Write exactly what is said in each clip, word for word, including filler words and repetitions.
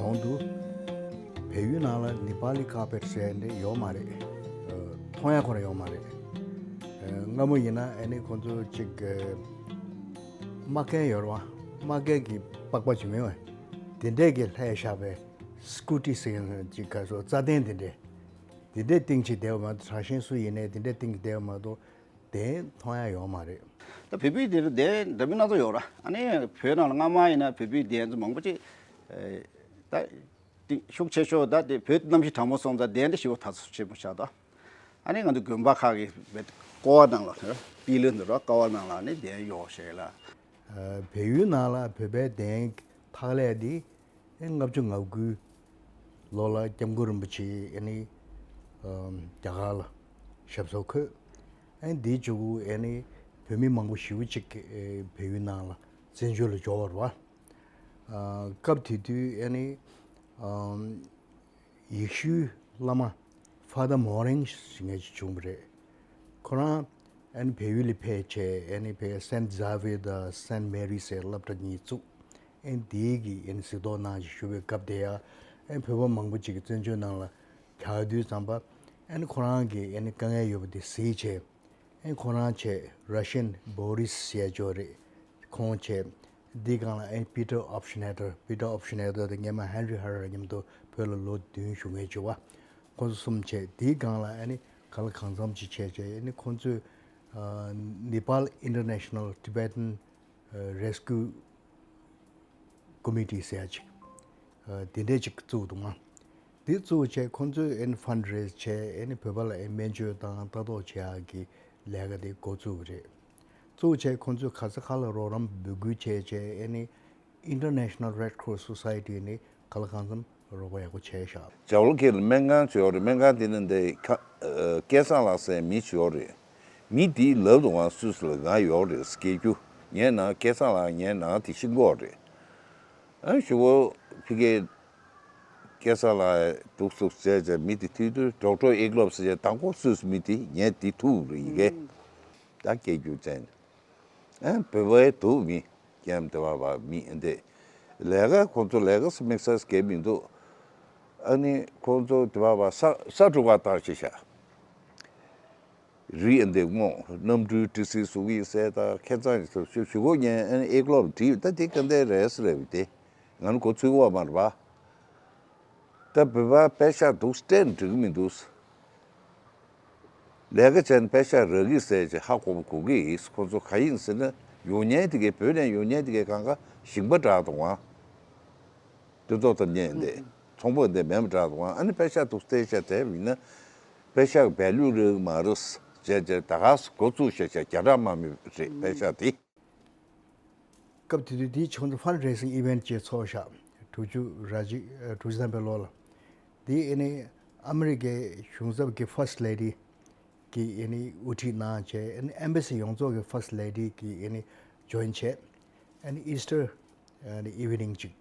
གོང་དུ་བལ་ཡུལ་ནང་ལ་ནི་པ་ལི་ཀར་པེཊ་ཟེར་འདི་ཡོད་མ་རེད། མཐོང་ཡ་ཁོ་རང་ཡོད་མ་རེད། སྔ་མོ་ཡིན་ན་ཨ་ནི་ཁོང་ཚོ་ཅིག་དམག་རྒན་ཡོད་རེད་བ། དམག་རྒན་གྱི་པགས་པ་ཅིག་མེད་བས། དེ་འདྲས་ཀྱི་ལྷས་བཞག་པའི་སྐུ་ཊི་ཟེར་མཁན་ཅིག་ག་སོ་རྩྭ་གདན་དེ་འདྲས། དེ་འདྲས་སྟེང་ཅིག་བསྡད་པ་མ་གཏོགས། དྲག་ཞན་སུ་ཡིན་ནའི་དེ་འདྲས་སྟེང་ཅིག་བསྡད་པ་མ་གཏོགས་གདན་མཐོང་ཡ་ཡོད་མ་རེད། ད་བོད་པའི་དེར་གདན་འདྲ་མིན་སྣ་ཚོགས་ཡོད་ར། ཨ་ནི་བོད་ནང་ལ་སྔ་མ་ཡིན་ན་བོད་པའི་གདན་ཚོ་མང་པོ་ཅིག་ད་དེ་ཤུགས་ཆེ་ཤོས་ད་དེ་བོད་གནམ་གཤིས་གྲང་མོ་སོང་ཙང་གདན་དེ་ཞེ་པོ་དར་ཆེན་པོ་ཆགས་ད། ཨ་ནི་ང་ཚོ་དགོན་པ་ཁག་གི་བོད་ཀོ་བ་ནང་ལ་དེར་པི་ལི་འདི་ར་ཀོ་བ་ནང་ལ་ནི་གདན་ཡོད་ཞེས་ལ། བལ་ཡུལ་ནང་ལ་བོད་པའི་གདན་འཐག་ལས་འདི་ལྔ་བཅུ་ང་དགུའི་ལོ་ལ་སྐྱབས་མགོན་རིན་པོ་ཆེ་ཨ་ནི་རྒྱ་གར་ལ་ཞབས་སོར་འཁོད། ཨ་ནི་འདིའི་མཇུག་གུ་ཨ་ནི་བོད་མི་མང་པོ་ཞེ་པོ་ཅིག་བལ་ཡུལ་ནང་ལ་བཙན་བྱོལ་ལ་འབྱོར་བ་རེད་བ། སྐབས་དེ་དུས་ཨ་ནི་ཡེ་ཤུའི་བླ་མ་Father Morin ཞེས་ངས་ཅིག་བྱུང་བ་རེད། ཁོ་རང་ཨ་ནི་བལ་ཡུལ་ལ་ཕེབས་བྱས་ཨ་ནི་བལ་Saint Xavier དང་Saint Mary ཟེར་སློབ་གྲྭ་གཉིས་བཙུགས། ཨ་ནི་དེའི་གི་ཨ་ནི་གཟིགས་རྟོག་གནང་ཞིག་ཞུ་བའི་སྐབས་དེ་ཡང་ཨ་ནི་བོད་པ་མང་པོ་ཅིག་གིས་བཙན་བྱོལ་ནང་ལ་གྱར་དུས་ཙམ་པ་ཨ་ནི་ཁོ་རང་གི་ཨ་ནི་དཀའ་ངལ་ཡོད་པ་དེ་གཟིགས་བྱས། ཨེ་ཁོ་རང་བྱས་Russian Boris ཟེར་ཅོག་རེད། ཁོང་བྱས་འདི་སྒང་ལ་ཨེ་Peter Hofschneider Peter Hofschneider དེ་སྔས་མ་Henry Harrer མཉམ་དུ་བོད་ལ་ལོ་བདུན་བཞུགས་མཁན་བྱས་བ། ཁོང་ཚོ་གསུམ་བྱས་འདི་སྒང་ལ་ཨ་ནི་ག་ལ་གང་འཚམ་ཅིག་བྱས་བྱས་ཨ་ནི་ཁོང་ཚོས་Nepal International Tibetan Rescue Committee ཟེར་ཡ་ཅིག་དེ་འདྲས་ཅིག་བཙུགས་འདུག་ང་། དེ་བཙུགས་བྱས་ཁོང་ཚོས་ཨེ་ནི་fundraise བྱས་ཨེ་ནི་བོད་པ་ལ་ཨེ་སྨན་བཅོས་དང་ལྟ་རྟོག་བྱེད་ཡག་གི་ལས་ཀ་དེ་འགོ་བཙུགས་པ་རེད། བཙུགས་བྱས་ཁོང་ཚོས་ག་ས་ག་ལ་རོགས་རམ་འབོད་སྐུལ་བྱས་བྱས་ཨེ་ནི་International Red Cross Society ནི་ག་ལ་གང་འཚམ་རོགས་པ་ཡག་པོ་བྱས་བཞག་ཇའོ་ལ་ཁེ་ལ་སྨན་ཁང་ཅིག་ཡོད་རེད། སྨན་ཁང་དེ་ནི་འདི་ཁ་སྐལ་བཟང་ལགས་ཟེར་མི་ཅིག་ཡོད་རེད། མི་དེས་ལབ་འདུག་ང་སུད་སི་ལ་ང་ཡོད་རེད་སྐད་རྒྱུ། ངའི་ནང་སྐལ་བཟང་ལགས་ངའི་ནང་དེ་ཤི་འགོག་རེད། ཨ་ཞུ་བོ་ཕི་གེ་སྐལ་བཟང་ལགས་འདུག་སུག་བྱས་བྱས་མི་དེ་ཐུག་དུས་ཌོག་ཊར་ཨེ་ཀློབ་ཟེར་བྱས་དང་པོ་སུད་སི་མི་དེ་ངས་དེ་ཐུག་རེད་ཡི་གེ། ད་སྐད་རྒྱུ་ཅན། ཨ་བོད་པའི་འདུག་མི་ཀྱམ་དེ་བ་བ་མི་འདི་ལས་ཀ་ཁོང་ཚོ་ལས་ཀ་སུ་དམིགས་བསལ་སྐད་མི་འདུག་ཨ་ནི་ཁོང་ཚོ་དེ་བ་བ་ས་ས་དྲུག་པ་བཏང་ཤེས་ཤག་རི་ཨ་འདི་སྔོ་གནམ་གྲུའི་ཏི་སི་བཟོ་གི་ཡིན་ཟེར་དང་ཁེ་གཙང་ཞིག་ཐོབ་ཞུ་ཞུ་གོ་ཉན་ཨ་ནི་ཨེ་ཀློབ་བྲིས་ད་དེ་ག་འདྲ་རེད་ཟེར་རེད་དེ་ང་ནི་གོ་ཚུལ་བ་མ་རེད་པ། ད་བོད་པ་པད་ཤག་འདུག་སྤྲད་འགྲིག་མི་འདུག་ལས་ཀ་བྱས་ན་པད་ཤག་རག་གི་ཟེར་ཅིག་ཧ་གོ་བ་གོ་གི་ཡིན། ཁོ་ཚོ་ག་ཡིན་ཟེར་ན་ཡོང་མཁན་དེ་གའི་བོད་ནས་ཡོང་མཁན་དེ་གའི་གང་ག་ཞིང་པ་འདྲ་དང་བ། དེ་ཐོག་ཐམ་ཉན་དེ་ཚོང་པ་འདི་མེད་པ་འདྲ་དང་བ། ཨ་ནི་པད་ཤག་འདུག་སྟེར་ཤག་དེ་ཡིན་ན་པད་ཤག་བལ་ལུག་རེད་མ་རེད་ཅེས་ཅེས་ད་ག་སུ་འགོ་བཙུགས་ཤག་ཤག་རྒྱ་གྲགས་མ་མི་རེད་པད་ཤག་དེ། སྐབས་དེ་དུས་དེའི་ཆུང་དུ་fundraising event ཅིག་ཚོགས་ཤག་དྲུག་ཅུ་ར་གཅིག་དྲུག་ཅུ་ཐམ་པའི་ལོ་ལ། དེ་ཨེ་ནི་ཨ་མི་རི་ཀའི་གཞུང་ཚབ་ཀྱི་First Lady གི་ཨེ་ནི་དབུ་ཁྲིད་གནང་བྱས་ཨེ་ནི་Embassy ཡོངས་རྫོགས་ཀྱི་First Lady གི་ཨེ་ནི་join བྱས་ཨེ་ནི་Easter ཨེ་ནི་evening ཅིག་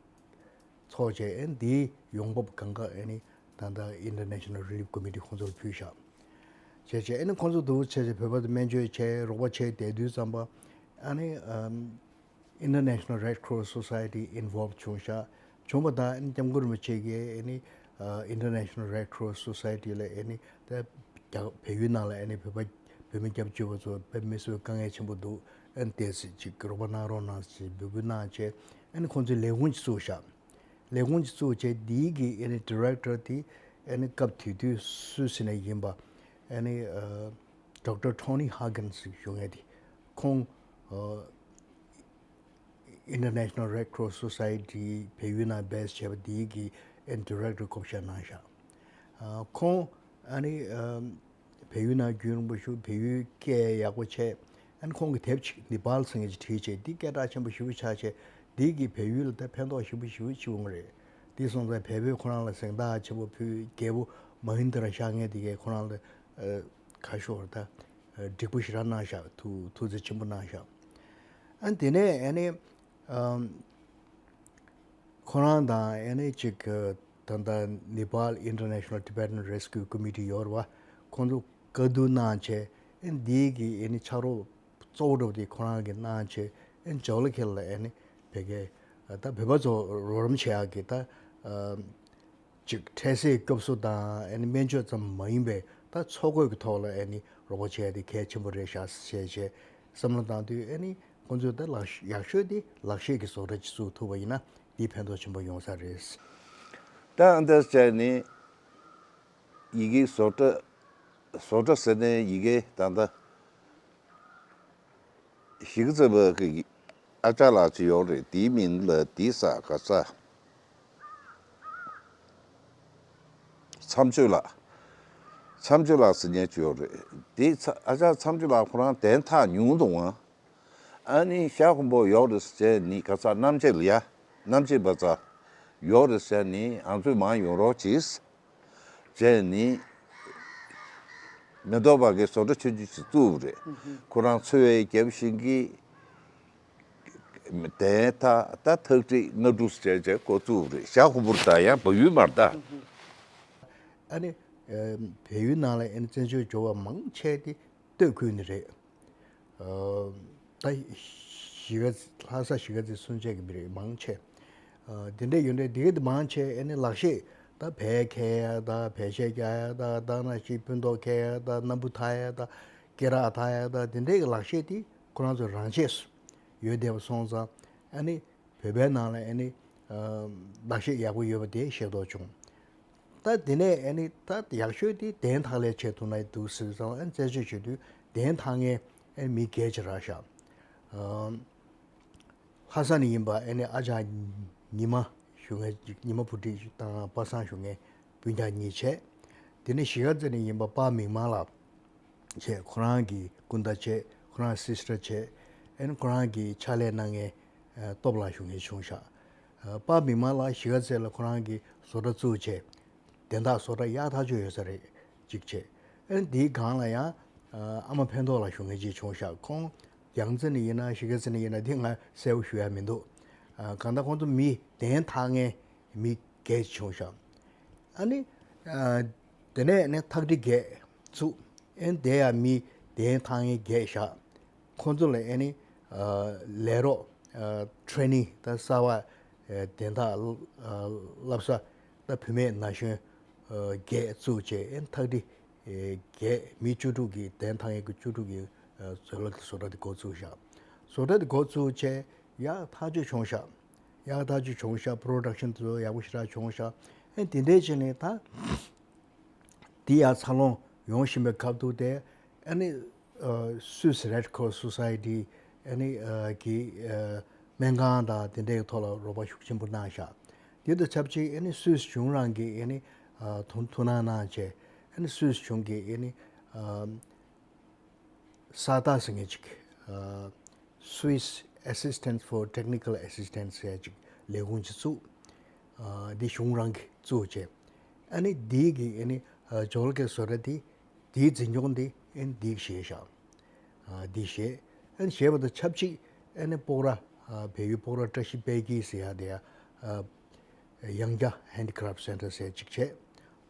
ཚོགས་བྱས་ཨེ་ནི་དེའི་ཡོང་འབབ་གང་ག་ཨེ་ནི་ད་ལྟ་International Relief Committee ཁོང་ཚོར་ཕུལ་བཞག་བྱས་བྱས་ཨེ་ནི་ཁོང་ཚོ་འདུག་བྱས་བྱས་བོད་པ་དང་སྨན་བཅོས་བྱས་རོགས་པ་བྱས་བསྡད་དུས་ཙམ་པ་ཨ་ནི་ཨམ། International Red Cross Society involve བྱུང་ཤག་བྱུང་བ་དང་ཨ་ནི་སྐྱབས་མགོན་རིན་པོ་ཆེ་གིས་ཨ་ནི་ཨ་International Red Cross Society ལ་ཨ་ནི་ད་རྒྱ་བལ་ཡུལ་ནང་ལ་ཨ་ནི་བོད་པ་བོད་མི་སྐྱབས་བཅོལ་བ་ཚོ་བོད་མི་ཚོའི་དཀའ་ངལ་ཆེན་པོ་འདུག་ཨ་ནི་དེ་ཅིག་རོགས་པ་གནང་རོགས་གནང་ཞེས་འབོད་སྐུལ་གནང་བྱས་ཨ་ནི་ཁོང་ཚོས་ལས་ཁུངས་ཅིག་བཙུགས་ཤག་ལས་ཁུངས་ཅིག་བཙུགས་བྱས་དེའི་གི་ཨ་ནི་director དེ་ཨ་ནི་སྐབས་དེ་དུས་སུད་སི་ནས་ཡིན་པ་ཨ་ནི་ཨ་Doctor Tony Hagen ཞུ་མཁན་དེ་ཁོང་ཨ། International Red Cross Society བལ་ཡུལ་ནང་base བྱས་པ་དེའི་གི་ཨེ་director བསྐོ་བཞག་གནང་ཤག་ཁོང་ཨ་ནི་བལ་ཡུལ་ནང་རྒྱུན་རིང་པོ་བཞུགས་བལ་ཡུལ་སྐད་ཡག་པོ་བྱས་ཨ་ནི་ཁོང་གི་དེབ་ཅིག་ནི་པཱལ་ཟེར་མཁན་ཅིག་བྲིས་བྱས་འདི་སྐད་གྲགས་ཆེན་པོ་ཞེ་པོ་ཆགས་བྱས་འདི་གི་བལ་ཡུལ་ལ་ད་ཕན་ཐོགས་ཞེ་པོ་ཞེ་པོ་ཅིག་ཡོང་གི་རེད། འདི་སོང་ཙང་བལ་པོས་ཁོ་རང་ལ་གཟེངས་རྟགས་ཆེན་པོ་ཕུལ། རྒྱལ་པོ་མ་ཧིན་དྷ་ར་ཤར་མཁན་དེ་གས་ཁོ་རང་ལ་ཁ་ཤོར་ད། འགྲིག་པོ་ཞེ་དྲག་གནང་ཤག་ཐུགས་ཐུགས་རྗེ་ཆེན་པོ་གནང་ཤག་ཨ་དེ་ནས་ཨ་ནི་ཨམ། ཁོ་རང་དང་ཨ་ནི་ཅིག་ད་ལྟ་Nepal International Tibetan Rescue Committee ཡོད་རེད་བ། ཁོང་ཚོ་བཀའ་བསྡུར་གནང་བྱས་ཨ་འདིའི་གི་ཨ་ནི་ཕྱག་རོགས་གཙོ་བོ་འདྲ་པོ་དེ་ཁོ་རང་གིས་གནང་བྱས་ཨ་ཇོ་ལ་ཁེལ་ལ་ཨ་ནི་བོད་སྐད་ད་བོད་པ་ཚོ་རོགས་རམ་བྱེད་ཡག་གི་ད་ ཅིག་འཕྲལ་སེལ་སྐྱོབ་གསོ་དང་ཨ་ནི་སྨན་བཅོས་ཙམ་མ་ཡིན་པའི་ད་འཚོ་གོས་ཀྱི་ཐོག་ལ་ཨ་ནི་རོགས་པ་བྱས་ཏེ་གལ་ཆེན་པོ་རེད་ཤག་ཞེས་བྱས་བསམ་བློ་བཏང་དུས་ཨ་ནི་ཁོང་ཚོས་ད་ལག་ཡག་ཤོས་དེ་ལག་ཤེས་ཀྱི་བཟོ་གྲྭ་ཅིག་བཙུགས་ཐུབ་པ་ཡིན་ན་འདི་ཕན་ཐོགས་ཆེན་པོ་ཡོང་ས་རེད། ད་ཨ་འདྲ་བྱས་ནས་ཡི་གེ་བཟོ་གྲྭ་བཟོ་གྲྭ་ཟེར་ནས་ཡི་གེ་ད་ལྟ་གཞིས་ཀ་རྩེ་བ་གི་ཨ་ཅག་ལགས་ཅིག་ཡོད་རེད། དེའི་མིང་ལ་དེ་ས་ག་ས་མཚམས་གཅོད་ལགས། མཚམས་གཅོད་ལགས་ཟེར་མཁན་ཅིག་ཡོད་རེད། དེ་ཚ་ཨ་ཅག་མཚམས་གཅོད་ལགས་ཁོ་རང་དན་ཐག་ཉུང་འདུག་ཨང་། ཨ་ནི་ཤ་ཁོམ་པོ་ཡོད་རེད་ཟེར་ནི་ག་ས་གནམ་ཆེ་ལ་ཡ་གནམ་ཆེ་བ་ཚ་ཡོད་རེད་ཟེར་ནི་ང་ཚོས་མང་ཡོང་རོགས་གྱིས། བྱས་ནི། མེ་ཏོག་པ་གི་བཟོ་གྲྭ་ཆུང་ཆུང་ཞིག་བཙུགས་པ་རེད། ཁོ་རང་འཚོ་བའི་རྒྱབ་ཤིང་གི་དན་ཐག་ད་ཐག་ཁྲིག་ལྔ་དྲུག་བྱས་བྱས་འགོ་བཙུགས་པ་རེད། ཞྭ་ཧུ་པུར་ད་ཡང་བལ་ཡུལ་མར་ད། ཨ་ནི། བལ་ཡུལ་ནང་ལ་ཨ་ནི་བཙན་བྱོལ་འབྱོར་བ་མང་ཆེ་དེ་སྟོད་ཁུལ་ནས་རེད། ད་གཞིས་ཀ་ལྷ་ས་གཞིས་ཀ་རྩེ་སུན་ཆད་ཀྱི་མི་རིགས་མང་ཆེ། དེ་འདྲ་ཡོད་འདྲ་དེ་ག་དེ་མང་ཆེ་ཨ་ནི་ལག་ཤེས་ད་བལ་འཁེལ་ཡ་ད་བལ་གཞས་རྒྱག་ཡ་ད་ད་ན་ཅིག་སྤུན་ཏོག་འཁེལ་ཡ་ད་སྣམ་བུ་འཐག་ཡ་ད་སྐེ་རགས་འཐག་ཡ་ད་དེ་འདྲའི་གི་ལག་ཤེས་དེ་ཁོ་རང་ཚོ་རང་ཆས་སུ་ཡོད་བསྡད་པ་སོང་ཙང་ཨ་ནི་བོད་པའི་ནང་ལ་ཨ་ནི་ལག་ཤེས་ཡག་པོ་ཡོད་པ་དེ་ཤེས་རྟོགས་བྱུང་། ད་དེ་ནས་ཨ་ནི་ད་ཡག་ཤོས་དེ་གདན་འཐག་ལས་བྱེད་ཐུབ་ན་འདུག་ཟེར་ཙང་ཨ་ནི་རྩད་གཅོད་བྱེད་དུས་གདན་འཐག་མཁན་ཨ་ནི་མི་སྒེར་གྱི་རག་ཤག་ལྷ་ས་ནས་ཡིན་པ་ཨ་ནི་ཨ་ཅག་ཉི་མ་ཞུ་མཁན་ཉི་མ་བུ་ཁྲིད་དང་པ་སངས་ཞུ་མཁན་སྤུན་ཀྱག་གཉིས་བྱས། དེ་ནས་གཞིས་ཀ་རྩེ་ནས་ཡིན་པ་པ་མིག་དམར་ལགས་བྱས། ཁོ་རང་གི་སྐུ་ཟླ་བྱས། ཁོ་རང་སིས་ཊར་བྱས། ཨ་ནི་ཁོ་རང་གི་ཕྱག་ལས་གནང་མཁན་སྟོབས་ལགས་ཞུ་མཁན་བྱུང་ཤག་པ་མིག་དམར་ལགས་གཞིས་ཀ་རྩེ་ལ་ཁོ་རང་གི་བཟོ་གྲྭ་བཙུགས་བྱས། དན་རྟགས་བཟོ་གྲྭ་ཡག་ཐག་ཆོད་ཡོད་ས་རེད་ཅིག་བྱས། ཨ་ནི་དེའི་སྒང་ལ་ཡང་ཨ་མ་ཕན་ཐོགས་ལགས་ཞུ་མཁན་ཅིག་བྱུང་ཤག་ཁོང་རྒྱལ་རྩེ་ནས་ཡིན་ན་གཞིས་ཀ་རྩེ་ནས་ཡིན་ན་དེ་ང་གསལ་པོ་ཞུ་ཡ་མི་འདུག་གང་ལྟར་ཁོང་ཚོ་མི་གདན་འཐག་མཁན་མི་སྒེར་བྱུང་ཤག་ཨ་ནི། དེ་ནས་ནི་ཐག་ཁྲི་བརྒྱད་བཙུགས། ཨ་ནི་དེ་ཡང་མི་གདན་འཐག་མཁན་བརྒྱད་བཞག་ཁོང་ཚོ་ལ་ཨ་ནི། ལས་རོགས། ཊེ་རེ་ནིང་ད་གསར་པ། དན་རྟགས། བསླབ་ས། ད་བུད་མེད་ན་གཞོན། བརྒྱད་བཙུགས་བྱས་ཨ་ནི་ཐག་ཁྲི། བརྒྱད་མི་བཅུ་དྲུག་གི་གདན་འཐག་མཁན་གྱི་བཅུ་དྲུག་གི། བཟོ་ལ་བཟོ་གྲྭ་དེ་འགོ་བཙུགས་བཞག་བཟོ་གྲྭ་དེ་འགོ་བཙུགས་བྱས་ཡག་ཐག་ཆོད་བྱུང་ཤག་ཡག་ཐག་ཆོད་བྱུང་ཤག་པོ་རོ་ཌག་ཤན་དེ་ཚོ་ཡག་པོ་ཞེ་དྲག་བྱུང་ཤག་ཨ་ནི་དེ་འདྲའི་བྱས་ནས་ད། འདི་ཡང་འཚར་ལོངས་ཡོང་བཞིན་པའི་སྐབས་དུ་དེ་ཨ་ནི། སུད་སི་རེད་ཁོ་སོ་སའི་ཊི་ཨ་ནི་གི་སྨན་ཁང་དང་དེ་འདྲའི་ཐོག་ལ་རོགས་པ་ཤུགས་ཆེན་པོ་གནང་ཤག་དེ་དང་ཆབས་ཅིག་ཨ་ནི་སུད་སི་གཞུང་རང་གིས་ཨ་ནི་ཐུགས་སྣང་གནང་བྱས་ཨ་ནི་སུད་སི་གཞུང་གིས་ཨ་ནི། ས་ཏ་ཟེར་མཁན་ཅིག Swiss Assistance for Technical Assistance ཟེར་ཅིག་ལས་ཁུངས་ཅིག་བཙུགས། འདི་གཞུང་རང་གིས་བཙུགས་བྱས། ཨ་ནི་འདི་གི་ཨ་ནི་ཇོ་ལ་ཀེ་བཟོ་གྲྭ་འདི་འདིའི་འཛིན་སྐྱོང་འདི་ཨ་ནི་འདི་གིས་བཞེས་ཤག་འདི་བཞེས། ཨ་ནི་བཞེས་པ་དང་ཆབས་ཅིག་ཨ་ནི་སྤོག་ར་བལ་ཡུལ་སྤོག་ར་བཀྲ་ཤིས་དཔལ་སྐྱིད་ཟེར་ཡ་དེ་ཡ་ཡང་རྒྱ་ཧན་ཌི་ཀ་རབ་སེན་ཊར་ཟེར་ཅིག་བྱས།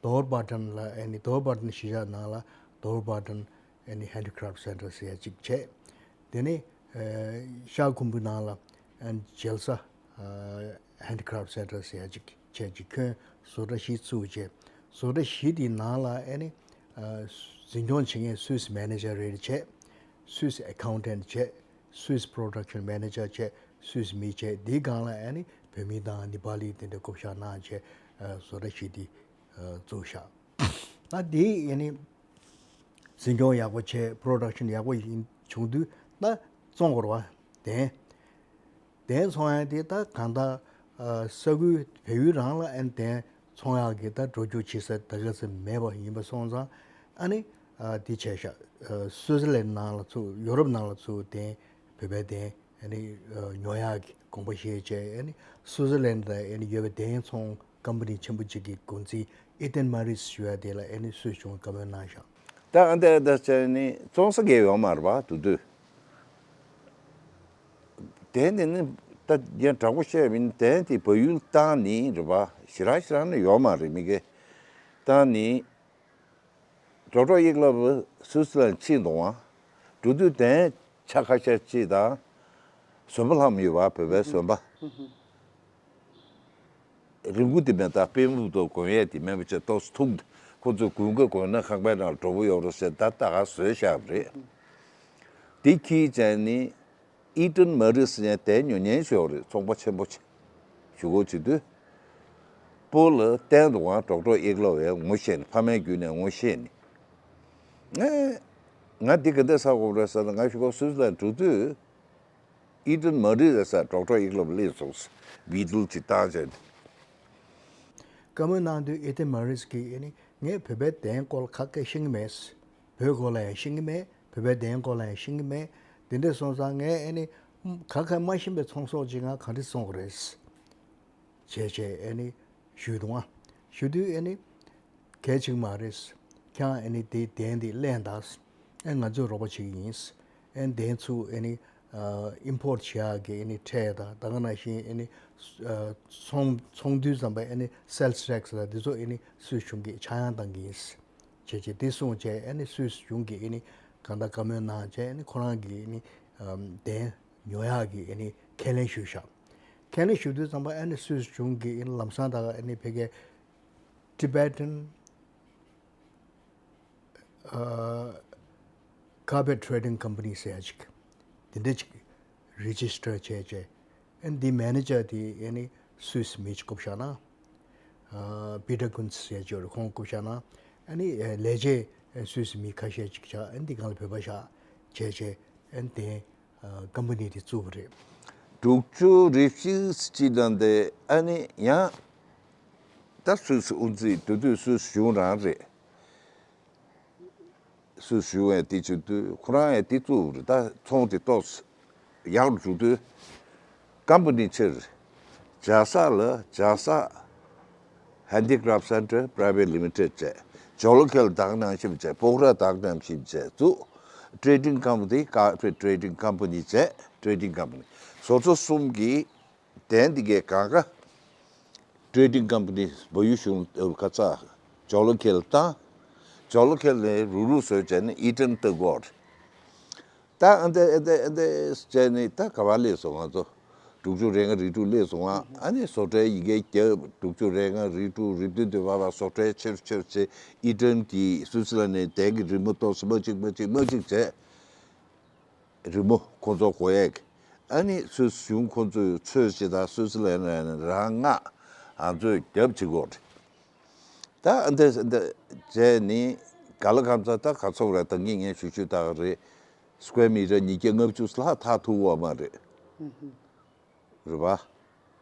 དོར་སྦ་ཊན་ལ་ཨ་ནི་དོར་སྦ་ཊན་གཞིས་ཆགས་ནང་ལ་དོར་སྦ་ཊན་ཨ་ནི་ཧན་ཌི་ཀ་རབ་སེན་ཊར་ཟེར་ཡ་གཅིག་བྱས། དེ་ནས་ཤར་ཁུམ་བུ་ནང་ལ་ཨ་ནི་ཇེལ་ས་ཧན་ཌི་ཀ་རབ་སེན་ཊར་ཟེར་ཡ་གཅིག་བྱས། གཅིག་ཁྱོན་བཟོ་གྲྭ་བཞི་བཙུགས་བྱས། བཟོ་གྲྭ་བཞི་དེའི་ནང་ལ་ཨ་ནི་འཛིན་སྐྱོང་བྱེད་མཁན་སུད་སི་མེ་ནེ་ཇར་རེ་རེ་བྱས། སུད་སི་ཨེ་ཁའུན་ཊན་བྱས། སུད་སི་པོ་རོ་ཌག་ཤན་མེ་ནེ་ཇར་བྱས། སུད་སི་མི་བྱས། དེའི་སྒང་ལ་ཨ་ནི་བོད་མི་དང་ནི་པ་ལི་དེ་འདྲ་བསྐོ་བཞག་གནང་བྱས། བཟོ་གྲྭ་བཞི་དེ་བཙུགས་བཞག་ད་དེ་ཨ་ནི་འཛིན་སྐྱོང་ཡག་པོ་བྱས། པོ་རོ་ཌག་ཤན་ཡག་པོ་ཡིན་བྱུང་དུས་ད་བཙོང་དགོས་རེད་པ། གདན་གདན་འཚོང་ཡག་དེ་ད་གང་ལྟར་ས་ཁུལ་བལ་ཡུལ་རང་ལ་ཨ་ནི་གདན་འཚོང་ཡག་གི་ད་འགྲོ་རྒྱུག་བྱེད་ས་ད་ག་ཚོད་མེད་པ་ཡིན་པ་སོང་ཙང་ཨ་ནི་དེ་བྱས་ཤག་སུའི་ཙི་ལན་ནང་ལ་ཚུགས། ཡོ་རོབ་ནང་ལ་ཚུགས། གདན་བོད་པའི་གདན་ཨ་ནི་ཉོ་ཡག་གི་དགོངས་པ་བཞེས་བྱས། ཨ་ནི་སུའི་ཙི་ལན་ལ་ཨ་ནི་ཡོད་པའི་གདན་འཚོང་ཀམ་པ་ནི་ཆེན་པོ་གཅིག་གི་འགོ་འཛིན་ཨི་ཏན་མ་རིས་ཞུ་ཡ་དེ་ལ་ཨ་ནི་སུད་སི་གཞུང་བཀའ་མོལ་གནང་ཤག་ད་ཨ་འདྲ་ཨ་འདྲ་བྱས་ནི་བཙོང་ས་གས་ཡོད་མ་རེད་པ། དུ་དུས་གདན་དེ་ནི་ད་ཡང་དྲང་པོ་བཤད་མིན་གདན་དེ་བལ་ཡུལ་བཏང་ནི་རེད་པ། ཞེ་དྲག་ཞེ་དྲག་ནི་ཡོད་མ་རེད། མི་གས་བཏང་ནི། གྲོགས་གྲོགས་ཡིག་ལབ་སུད་སི་ལན་ཕྱིན་འདུག་ཨང་། འགྲོ་དུས་གདན་ཆ་ཁ་ཤས་ཅིག་དང་། ཟོན་པ་ལྷམ་ཡོད་པ། བོད་པའི་ཟོན་པ། རི་མགོ་དེ་མེད་ད་དཔེ་མུག་ཏོ་གོན་ཡས་དེ་མེད་པ་བྱས་ཏོག་ཙམ་ཐུག་ཁོ་ཚོས་དགུན་ཁ་གོན་ན་ཁང་པའི་ནང་ལ་གྲོགས་པོ་ཡོད་རོགས་ཟེར་ད་ལྟ་ག་བཟོས་བཞག་པ་རེད། དེ་ཁྱི་ཅན་ནི། ཨི་ཏན་མ་རི་ཟེར་ཡང་དེ་ཉོ་ཉན་ཞོག་རེད། ཚོང་པ་ཆེན་པོ་ཆེ་ཞུ་སྒོ་བྱེད་དུས། སྤོ་ལ་བསྟན་འདུག་གང་ཌོག་ཊར་ཨེག་ལོ་བས་ངོ་ཤེས་ནས་ཕ་མའི་བརྒྱུད་ནས་ངོ་ཤེས་ནས། ངས་ང་འདི་ག་འདྲ་ཟ་དགོས་རེད་ཟེར་ན་ང་ཞུ་སྒོ་སུད་སི་ལན་འགྲོ་དུས། ཨི་ཏན་མ་རི་ཟེར་ཌོག་ཊར་ཨེག་ལོ་བ་སླེབས་སོང་། བི་ཏལ་ཅིག་བཏང་བྱས། བཀའ་མོལ་གནང་དུས་ཨི་ཏན་མ་རིས་ཀྱིས་ཨེ་ནི་ངས་བོད་པའི་གདན་སྐོར་ཁ་སྐད་ཤེས་ཀྱི་མེད། བོད་སྐོར་ལ་ཡང་ཤེས་ཀྱི་མེད། བོད་པའི་གདན་སྐོར་ལ་ཡང་ཤེས་ཀྱི་མེད། དེ་འདྲ་སོང་ཙང་ངས་ཨེ་ནི་ཁ་ཁ་མ་ཤེས་པའི་ཚོང་ཟོག་ཅིག་ང་ག་འདྲ་སོང་གི་རེད། བྱས་བྱས་ཨེ་ནི་ཞུས་འདུག་ཨ། ཞུ་དུས་ཨེ་ནི་གལ་ཆེ་གི་མ་རེད། ཁྱེད་རང་ཨེ་ནི་དེ་གདན་དེ་ལེན་དང་། ཨེ་ང་ཚོས་རོགས་པ་བྱེད་ཀྱི་ཡིན། ཨེ་གདན་ཚུར་ཨེ་ནི་ཨིམ་པོར་ཊི་བྱེད་ཡག་གི་ཨེ་ནི་ཁྲལ་དང་ད་ག་ནང་བཞིན་ཨེ་ནི་ཚོང་ཚོང་དུས་ཙམ་པ་ཨེ་ནི་སེལ་སི་ཊེག་སི་ལ་དེ་ཚོ་ཨེ་ནི་སུད་སི་གཞུང་གིས་ཆག་ཡང་བཏང་གི་ཡིན། བྱས་བྱས་དེ་སོང་བྱས་ཨེ་ནི་སུད་སི་གཞུང་གིས་ཨེ་ནི་གང་ལྟར་བཀའ་མོལ་གནང་བྱས་ཨེ་ནི་ཁོ་རང་གིས་ཨེ་ནི་གདན་ཉོ་ཡག་གི་ཨེ་ནི་ཁས་ལེན་ཞུས་བཞག་ཁས་ལེན་ཞུ་དུས་ཙམ་པ་ཨེ་ནི་སུད་སི་གཞུང་གིས་ཨེ་ནི་ལམ་སང་ད་ག་ཨེ་ནི་ཕ་གིའི་Tibetan Carpet Trading Company ཟེར་ཡ་ཅིག་དེ་འདྲ་ཅིག་རི་ཇི་སི་ཊར་བྱས་བྱས། ཨ་ནི་འདི་མེ་ནེ་ཇར་དེ་ཨ་ནི་སུད་སི་མི་ཅིག་བསྐོ་བཞག་ན། པི་ཊར་ཀུན་ཟེར་ཡ་ཅིག་ཡོད་རེད། ཁོང་བསྐོ་བཞག་ན། ཨ་ནི་ལས་བྱེད་སུད་སི་མི་ཁ་ཤས་ཅིག་བཞག་ཨ་ནི་འདི་སྒང་ལ་བོད་པ་བཞག་བྱས་བྱས་ཨ་ནི་དེ། ཀམ་པ་ནི་དེ་བཙུགས་པ་རེད། དྲུག་ཅུ་རེ་བཞི་ཅིག་དང་དེ་ཨ་ནི་ཡང་ད་སུད་སི་དབུ་འཛིན་དེ་དུས་སུད་སི་གཞུང་རང་རེད། སུད་སི་གཞུང་ཡང་དེ་བྱེད་དུས་ཁོ་རང་ཡང་དེ་བཙུགས་པ་རེད། ད་ཚོང་དེ་ཏོག་ཙམ་ཡག་རུ་འགྲོ་དུས་ཀམ་པ་ནི་ཕྱིར་ཇ་ས་ལ་ཇ་ས་Handicraft Center Private Limited བྱས། ཇོ་ལོ་ཁེལ་དག་ནང་བཞིན་བྱས། སྤོག་ར་དག་ནང་བཞིན་བྱས་བཙུགས། Trading Company Carpet Trading Company བྱས། Trading Company བཟོ་ཚོ་གསུམ་གྱིས་གདན་འདི་གའི་གང་ག་Trading Company བལ་ཡུལ་གཞུང་ཁ་ཚ་ཇོ་ལོ་ཁེལ་བཏང་། ཇོ་ལོ་ཁེལ་ནས་རུ་རུ་བཟོས་བྱས་ནས་ཨི་ཏན་ཏི་གོར། ད་ཨ་འདི་ཨ་འདི་ཨ་འདི་བྱས་ནས་ད་ག་བ་སླེབས་སོང་ང་ཚོ། དྲུག་ཅུ་རེ་ལྔ་རེ་དྲུག་སླེབས་སོང་ང་། ཨ་ནི་བཟོ་གྲྭའི་ཡི་གེ་བརྒྱབ། དྲུག་ཅུ་རེ་ལྔ་རེ་དྲུག་རེ་བདུན་དུ་བར་བ་བཟོ་གྲྭའི་ཕྱིར་ཕྱིར་བྱས་ཨི་ཏན་གྱི་སུད་སི་ལན་ནས་དེང་གི་རི་མོ་ཏོག་ཙམ་མ་གཅིག་མ་གཅིག་མ་གཅིག་བྱས། རི་མོ་ཁོ་ཚོ་གོ་ཡས་ཀྱི། ཨ་ནི་སུད་སི་གཞུང་ཁོ་ཚོས་ཚོད་ཅིག་དང་སུད་སི་ལན་ནས་རང་མངགས་ང་ཚོས་རྒྱབ་བྱེད་དགོས་རེད། ད་འདི་འདི་བྱས་ནི་ག་ལ་ཁམས་ཚ་ད་ག་ཚོད་རེད། ད་ངས་ངས་ཞུ་ཞུ་ད་ག་རེད། སི་ཀུ་ཝེར་མི་ཊར་ཉིས་བརྒྱ་ལྔ་བཅུ་ལྷག་ཐག་ཐུག་བ་མ་རེད། རེད་པ།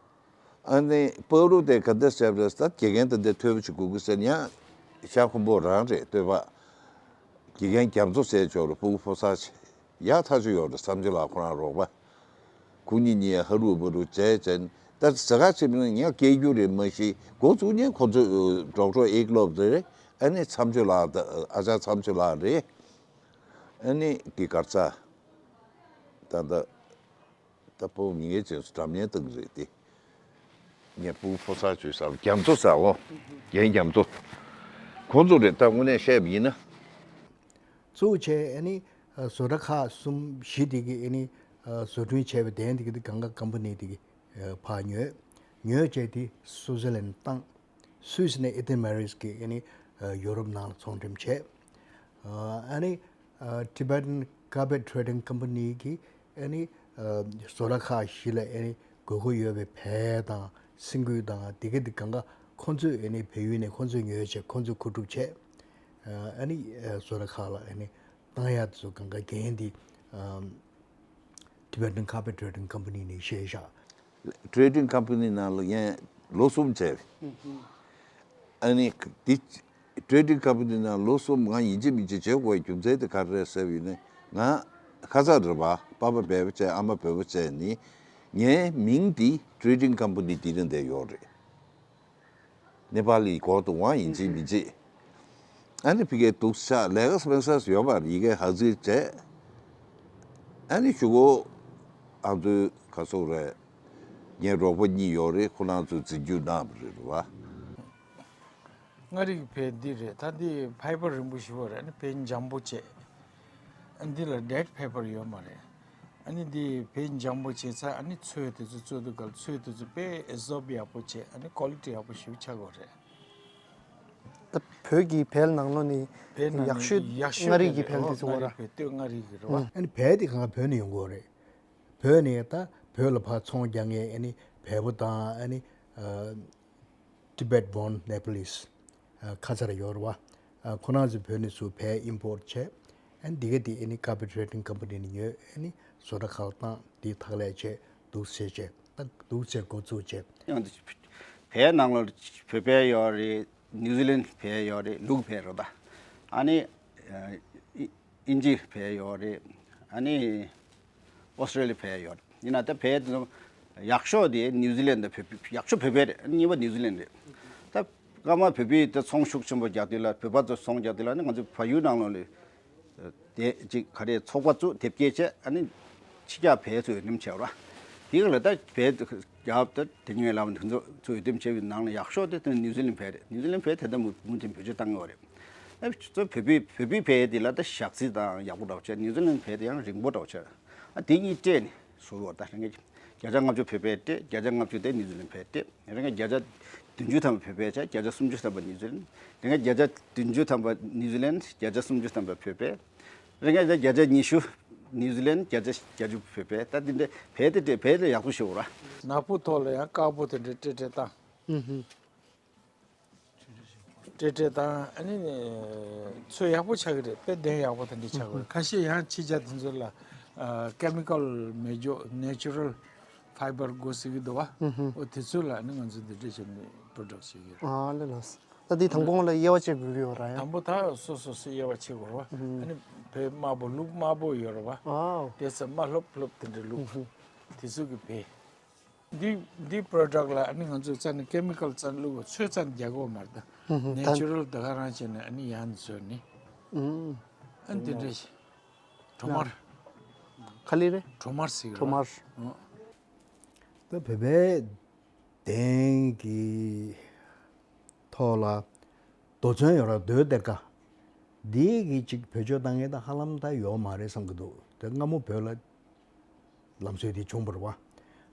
ཨ་ནི་པ་རུ་དེ་ག་འདྲ་བྱས་པ་རེད། ད་དགེ་རྒན་དེ་འདྲ་ཐོས་པ་ཅིག་དགོས་ཀྱི་ཟེར་ཡང་ཤ་ཁོམ་པོ་རང་རེད་ལྟོས་པ། དགེ་རྒན་རྒྱ་མཚོ་ཟེར་ཆོག་རེད། སྤུ་གུ་ཕོ་གསར་ཆེ་ཡག་ཐག་ཆོད་ཡོད་རེད་བསམ་ཆེ་ལགས། ཁོ་རང་རོགས་པ། ཁོ་གཉིས་གཉིས་ཧ་རུ་བ་རུ་བྱས་བྱས་ད་ཟ་ཁ་ཆེ་མིན་ངས་སྐད་རྒྱུ་རེད་མ་གཞི་འགོ་བཙུགས་ཉིན་ཁོ་ཚོས་ཌོག་ཊར་ཨེག་ལོབ་རེད། ཨ་ནི་མཚམས་ཆོས་ལགས་ད་ཨ་ཅག་མཚམས་ཆོས་ལགས་རེད། ཨ་ནི་དེ་གར་ཚ་ད་ད་ད་སྤོ་མི་ངའི་ཅན་སུ་འགྲམ་ཉན་སྟངས་རེད་དེ། ངས་སྤུ་གུ་ཕོ་གསར་ཆོས་ཟ་རྒྱ་མཚོ་ཟ་འོ། རྒན་རྒྱ་མཚོ། ཁོང་ཚོ་རེད་ད་དངོས་གནས་བཤད་པ་ཡིན་ན། གཙོ་བོ་བྱས་ཨ་ནི་བཟོ་གྲྭ་ཁག་གསུམ་བཞི་དེ་གི་ཨ་ནི་བཟོ་སྐྲུན་བྱས་པའི་གདན་དེ་གི་དེ་གང་ག་ཀམ་པ་ནི་དེ་གི་ཕར་ཉོས། ཉོས་བྱས་དེ་སུའུ་ཛི་ལན་བཏང་། སུད་སི་ནས་ཨི་ཏན་མ་རིས་ཀྱིས་ཨ་ནི་ཡོ་རོབ་ནང་ལ་ཚོང་འགྲེམས་བྱས། ཨ་ནི་Tibetan Carpet Trading Company གིས་ཨ་ནི་བཟོ་གྲྭ་ཁག་བཞི་ལ་ཨ་ནི་དགོས་མཁོ་ཡོད་པའི་བལ་དང་སེམས་ཁུར་དང་དེ་ག་དེ་གང་ག་ཁོང་ཚོས་ཨ་ནི་བལ་ཡུལ་ནས་ཁོང་ཚོས་ཉོས་བྱས་ཁོང་ཚོས་མཁོ་སྒྲུབ་བྱས། ཨ་ནི་བཟོ་གྲྭ་ཁག་ལ་ཨ་ནི་བཏང་ཡག་ཚོ་གང་ག་འགན་དེ་Tibetan Carpet Trading Company ནས་བཞེས་བཞག Trading Company ནང་ལ་ངས་ལོ་གསུམ་བྱས། ཨ་ནི་དེ་Trading Company ནང་ལོ་གསུམ་ང་ཡིན་གཅིག་མིན་གཅིག་བྱེད་དགོས་རྒྱུ་མཚན་དེ་ག་རེ་རེད་ཟེར་བ་ཡིན་ན་ང་ཁ་ཚ་རེད་པ། པ་ཕ་བལ་པོ་བྱས་ཨ་མ་བལ་པོ་བྱས་ནི་ངའི་མིང་དེ་Trading Company དེ་རིང་དེ་ཡོད་རེད། ནེ་པ་ལི་གོ་དུ་ཝང་ཡིན་གཅིག་མིན་གཅིག་ཨ་ནི་ཕི་གའི་འདུག་ཤག་ལས་ཀ་སྤེན་སར་ཡོད་པ་ཡི་གེ་ཧ་ཟིར་བྱས། ཨ་ནི་ཞུ་གོ་ཨ་ཚོའི་ག་སོག་རེད། ངའི་རོགས་པ་གཉིས་ཡོད་རེད། ཁོ་རང་ཚོས་འཛིན་སྐྱོང་གནང་བ་རེད་བ། མངའ་རིས་བལ་འདི་རེད། ད་འདི་ཕའི་བར་རིང་པོ་ཞིག་བ་རེད། ཨ་ནི་བལ་འཇམ་པོ་བྱས། ཨ་འདི་ལ་ཌེཊ་ཕེ་པར་ཡོད་མ་རེད། ཨ་ནི་འདི་བལ་འཇམ་པོ་བྱས་ཚར། ཨ་ནི་ཚོས་དེ་ཚོ་བཙོས་དུས་སྐབས་ཚོས་དེ་ཚོ་དཔེ་ཨེབ་ཟོརབ་ཡག་པོ་བྱས། ཨ་ནི་ཀོ་ལི་ཊི་ཡག་པོ་ཞེ་པོ་ཆགས་ཀྱི་ཡོད་རེད། ད་བོད་ཀྱི་བལ་ནང་ལོགས་ནས་བལ་ནང་ཡག་ནས་ཤོས་ཡག་ཤོས་མངའ་རིས་ཀྱི་བལ་དེ་ཚོ་ཡོད་རེད། མངའ་རིས་བལ་སྟོད་མངའ་རིས་ཀྱི་རེད་བ། ཨ་ནི་བལ་དེ་གང་ག་བོད་ནས་ཡོང་གི་ཡོད་རེད། བོད་ནས་ད་བོད་ལ་ཕར་ཚོང་རྒྱག་མཁན་ཨ་ནི་བལ་པོ་དང་ཨ་ནི་Tibet born Nepalese ཁ་ཚར་ཡོད་རེད་བ། ཁོ་རང་ཚོས་བོད་ནས་ཚུར་བལ་ཨིམ་པོར་ཊི་བྱས། ཨ་ནི་འདི་ག་དེ་ཨ་ནི་ཀར་པེ་ཊི་ཊེ་ཌིང་ཀམ་པ་ནི་ནས་ཉོས། ཨ་ནི་བཟོ་གྲྭ་ཁག་བཏང་། དེ་ཐག་ལས་བྱས། འདུག་སེ་བྱས། ད་འདུག་སེ་འགོ་བཙུགས་བྱས། ཡང་དེ་བལ་ནང་ལ་བོད་བལ་ཡོད་རེད། ནིའུ་ཛི་ལན་བལ་ཡོད་རེད། ལུག་བལ་རེད་ད། ཨ་ནི་ཨ་ཨི་ཨིན་ཇི་བལ་ཡོད་རེད། ཨ་ནི་ཨོ་སི་ཀྲོ་ལི་ཡ་བལ་ཡོད་རེད། ཡིན་ན་ད་བལ་དེ་ཚོ་ཡག་ཤོས་དེ་ནིའུ་ཛི་ལན་དང་བོད། ཡག་ཤོས་བོད་བལ་རེད། གཉིས་པ་ནིའུ་ཛི་ལན་རེད། ད་སྔ་མ་བོད་པའི་ད་ཚོང་ཤུགས་ཆེན་པོ་རྒྱག་དུས་ལ། བོད་པ་ཚོ་ཚོང་རྒྱག་དུས་ལ་ནི་ང་ཚོ་བལ་ཡུལ་ནང་ལོགས་ལ་དེ་ཅིག་ག་རེ་ཚོགས་པ་བཙུགས། དེབ་སྐྱེལ་བྱས། ཨ་ནི་ཕྱི་རྒྱལ་བལ་ཚོ་འོས་འདེམས་བྱས་པ་རེད། དེ་ག་ལ་ད་བལ་རྒྱབ་ད་དེ་ཉོས་ལ་དེ་ཚོ་ཚོ་འོས་འདེམས་བྱས་པའི་ནང་ལ་ཡག་ཤོས་དེ་དེ་ནིའུ་ཛི་ལན་བལ་རེད། ནིའུ་ཛི་ལན་བལ་དེ་ལྟ་མུ་མུ་མཐུད་བེད་སྤྱོད་བཏང་གི་ཡོད་རེད། ཨ་ཚོ་བོད་པའི་བོད་པའི་བལ་དེ་ལ་ད་ཞག་ཚི་དང་ཡག་པོ་འདྲ་བོ་བྱས། ནིའུ་ཛི་ལན་བལ་དེ་ཡང་རིང་པོ་འདྲ་བོ་བྱས། ཨ་དེ་གཉིས་སྤྲད་ནས་བཟོ་བ། ད་རེ་འགའ་བརྒྱ་ཆ་ལྔ་བཅུ་བོད་པས་སྤྲད། བརྒྱ་ཆ་ལྔ་བཅུ་དེ་ནིའུ་ཛི་ལན་བལ་སྤྲད། རེ་འགའ་བརྒྱ་ཆ་བདུན་ཅུ་ཐམ་པ་བོད་པས་བྱས། བརྒྱ་ཆ་སུམ་ཅུ་ཐམ་པ་ནིའུ་ཛི་ལན། རེ་འགའ་བརྒྱ་ཆ་བདུན་ཅུ་ཐམ་པ་ནིའུ་ཛི་ལན། བརྒྱ་ཆ་སུམ་ཅུ་ཐམ་པ་བོད་པས། རེ་འགའ་བརྒྱ་ཆ་ཉི་ཤུ་ནིའུ་ཛི་ལན། བརྒྱ་ཆ་བརྒྱད་ཅུ་བོད་པས། ད་དེ་འདྲ་བལ་དེ་སྤྲད། བལ་དེ་ཡག་པོ་ཞེ་པོ་རེད། ནག་པོ་ཐོག་ལ་ཡང་དཀར་པོ་དེ་འདྲ་སྤྲད་སྤྲད་བཏང་། སྤྲད་སྤྲད་བཏང་། ཨ་ནི་ཚོས་ཡག་པོ་ཆགས་ཀྱི་རེད། དཔེ་གདེང་ཡག་པོ་དེ་འདྲ་ཆགས་ཀྱི་རེད། ཁ་ཤས་ཡང་ཕྱི་རྒྱལ་དེ་ཚོ་ལ་ཨ་ཀེ་མི་ཀལ་མེད་འཇོག་ནེ་ཅུ་རལ་ཕའི་བར་དགོས་ཟེར་གྱི་འདུག་བ། ཨོ་དེ་ཚོ་ལ་ཨ་ནི་ང་ཚོ་འདི་འདྲ་བྱས་ནས་པོ་རོ་ཌག་བྱེད་ཀྱི་རེད། ཨ་ལེ་ལགས། ད་འདི་དང་པོ་ལ་དབྱེ་བ་ཕྱེ་དགོས་ཀྱི་ཡོད་ར་ཡ། དང་པོ་ད་སོ་སོ་སོ་དབྱེ་བ་ཕྱེ་དགོས་རེད་བ། ཨ་ནི་བལ་དམར་པོ་ལུག་དམར་པོ་ཡོད་རེད་བ། ཨའོ། དེ་ཚོ་དམར་ལྷོབ་ལྷོབ་དེ་འདྲ་ལུག་དེ་ཚོ་གི་བལ། འདི་འདི་པོ་རོ་ཌག་ལ་ཨ་ནི་ང་ཚོས་རྩ་ནས་ཀེ་མི་ཀལ་རྩ་ནས་བླུག་གོ། ཚོས་རྩ་ནས་རྒྱག་གོ་མ་རེད་ད། ཨུ་ཧུ། ད་ནེ་ཅུ་རལ་དེ་ག་རང་བྱས་ནས་ཨ་ནི་ཡང་བཟོས་ནི། ཨུ། ཨ་ནི་དེ་འདྲ་ཞིག་གྲོ་མར། ག་ལེ་རེད། གྲོ་མར་ཟེར་གི་རེད། གྲོ་མར། ཨུ། ད་བོད་པའི་གདན་གྱི་ཐོག་ལ་རྡོ་ཚོན་ཡོད་ར། རྡོའི་གཏེར་ཁ། འདི་གི་ཅིག་བེད་སྤྱོད་བཏང་མཁན་ད་ཧ་ལམ་ད་ཡོད་མ་རེད་བསམ་གྱི་འདུག་དེ་སྔ་མོ་བོད་ལ་ལམ་སྲོལ་འདི་བྱུང་བ་རེད་བ།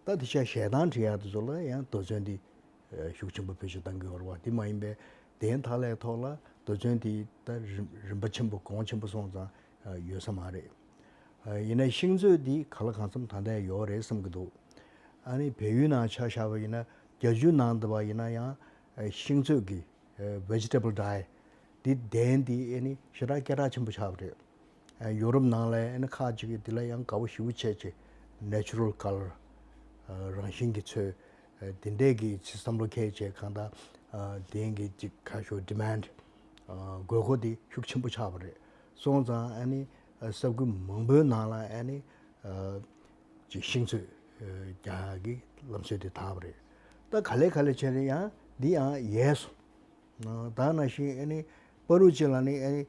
ད་དེ་ཤ་ཞལ་ཐང་བྲི་ཡག་དེ་ཚོ་ལ་ཡང་རྡོ་ཚོན་འདི་ཤུགས་ཆེན་པོ་བེད་སྤྱོད་བཏང་གི་ཡོད་རེད་བ། དེ་མ་ཡིན་པའི་གདན་ཐག་ལས་ཐོག་ལ་རྡོ་ཚོན་འདི་ད་རིམ་རིམ་པ་ཆེན་པོ་གོང་ཆེན་པོ་སོང་ཙང་ཡོད་ས་མ་རེད། ཡིན་ན་ཤིང་བཙོས་འདི་གང་ལ་གང་འཚམ་ད་ལྟ་ཡོད་རེད་བསམ་གྱི་འདུག་ཨ་ནི་བལ་ཡུལ་ནང་ཆ་བཞག་པ་ཡིན་ན་རྒྱ་ཇུ་ནང་འདི་པ་ཡིན་ན་ཡང་ཤིང་བཙོས་ཀྱི་vegetable dye འདི་གདན་འདི་ཨ་ནི་ཞེ་དྲག་སྐད་གྲགས་ཆེན་པོ་ཆགས་པ་རེད། ཡོ་རོབ་ནང་ལ་ཨ་ནི་ཁག་ཅིག་གིས་འདི་ལ་ཡང་དགའ་པོ་ཞེ་པོ་བྱས་བྱས་natural colour རང་བཞིན་གྱི་ཚོས་འདི་འདྲས་ཀྱི་ཅིག་བསམ་བློ་འཁྱེར་བྱས་གང་ལྟར་གདན་གྱི་ཅིག་ཁ་ཤོ་demand དགོས་མཁོ་འདི་ཤུགས་ཆེན་པོ་ཆགས་པ་རེད། སོང་ཙང་ཨ་ནི་ས་ཁུལ་མང་པོའི་ནང་ལ་ཨ་ནི་ཅིག་ཤིང་བཙོས་རྒྱག་གི་ལམ་སྲོལ་དེ་དར་བ་རེད། ད་ག་ལེ་ག་ལེ་བྱས་ནས་ཡང་འདི་ཡང་ཡལ་སོང་། ད་ནང་བཞིན་ཨ་ནི་བར་དུ་ཅིག་ལ་ནི་ཨ་ནི་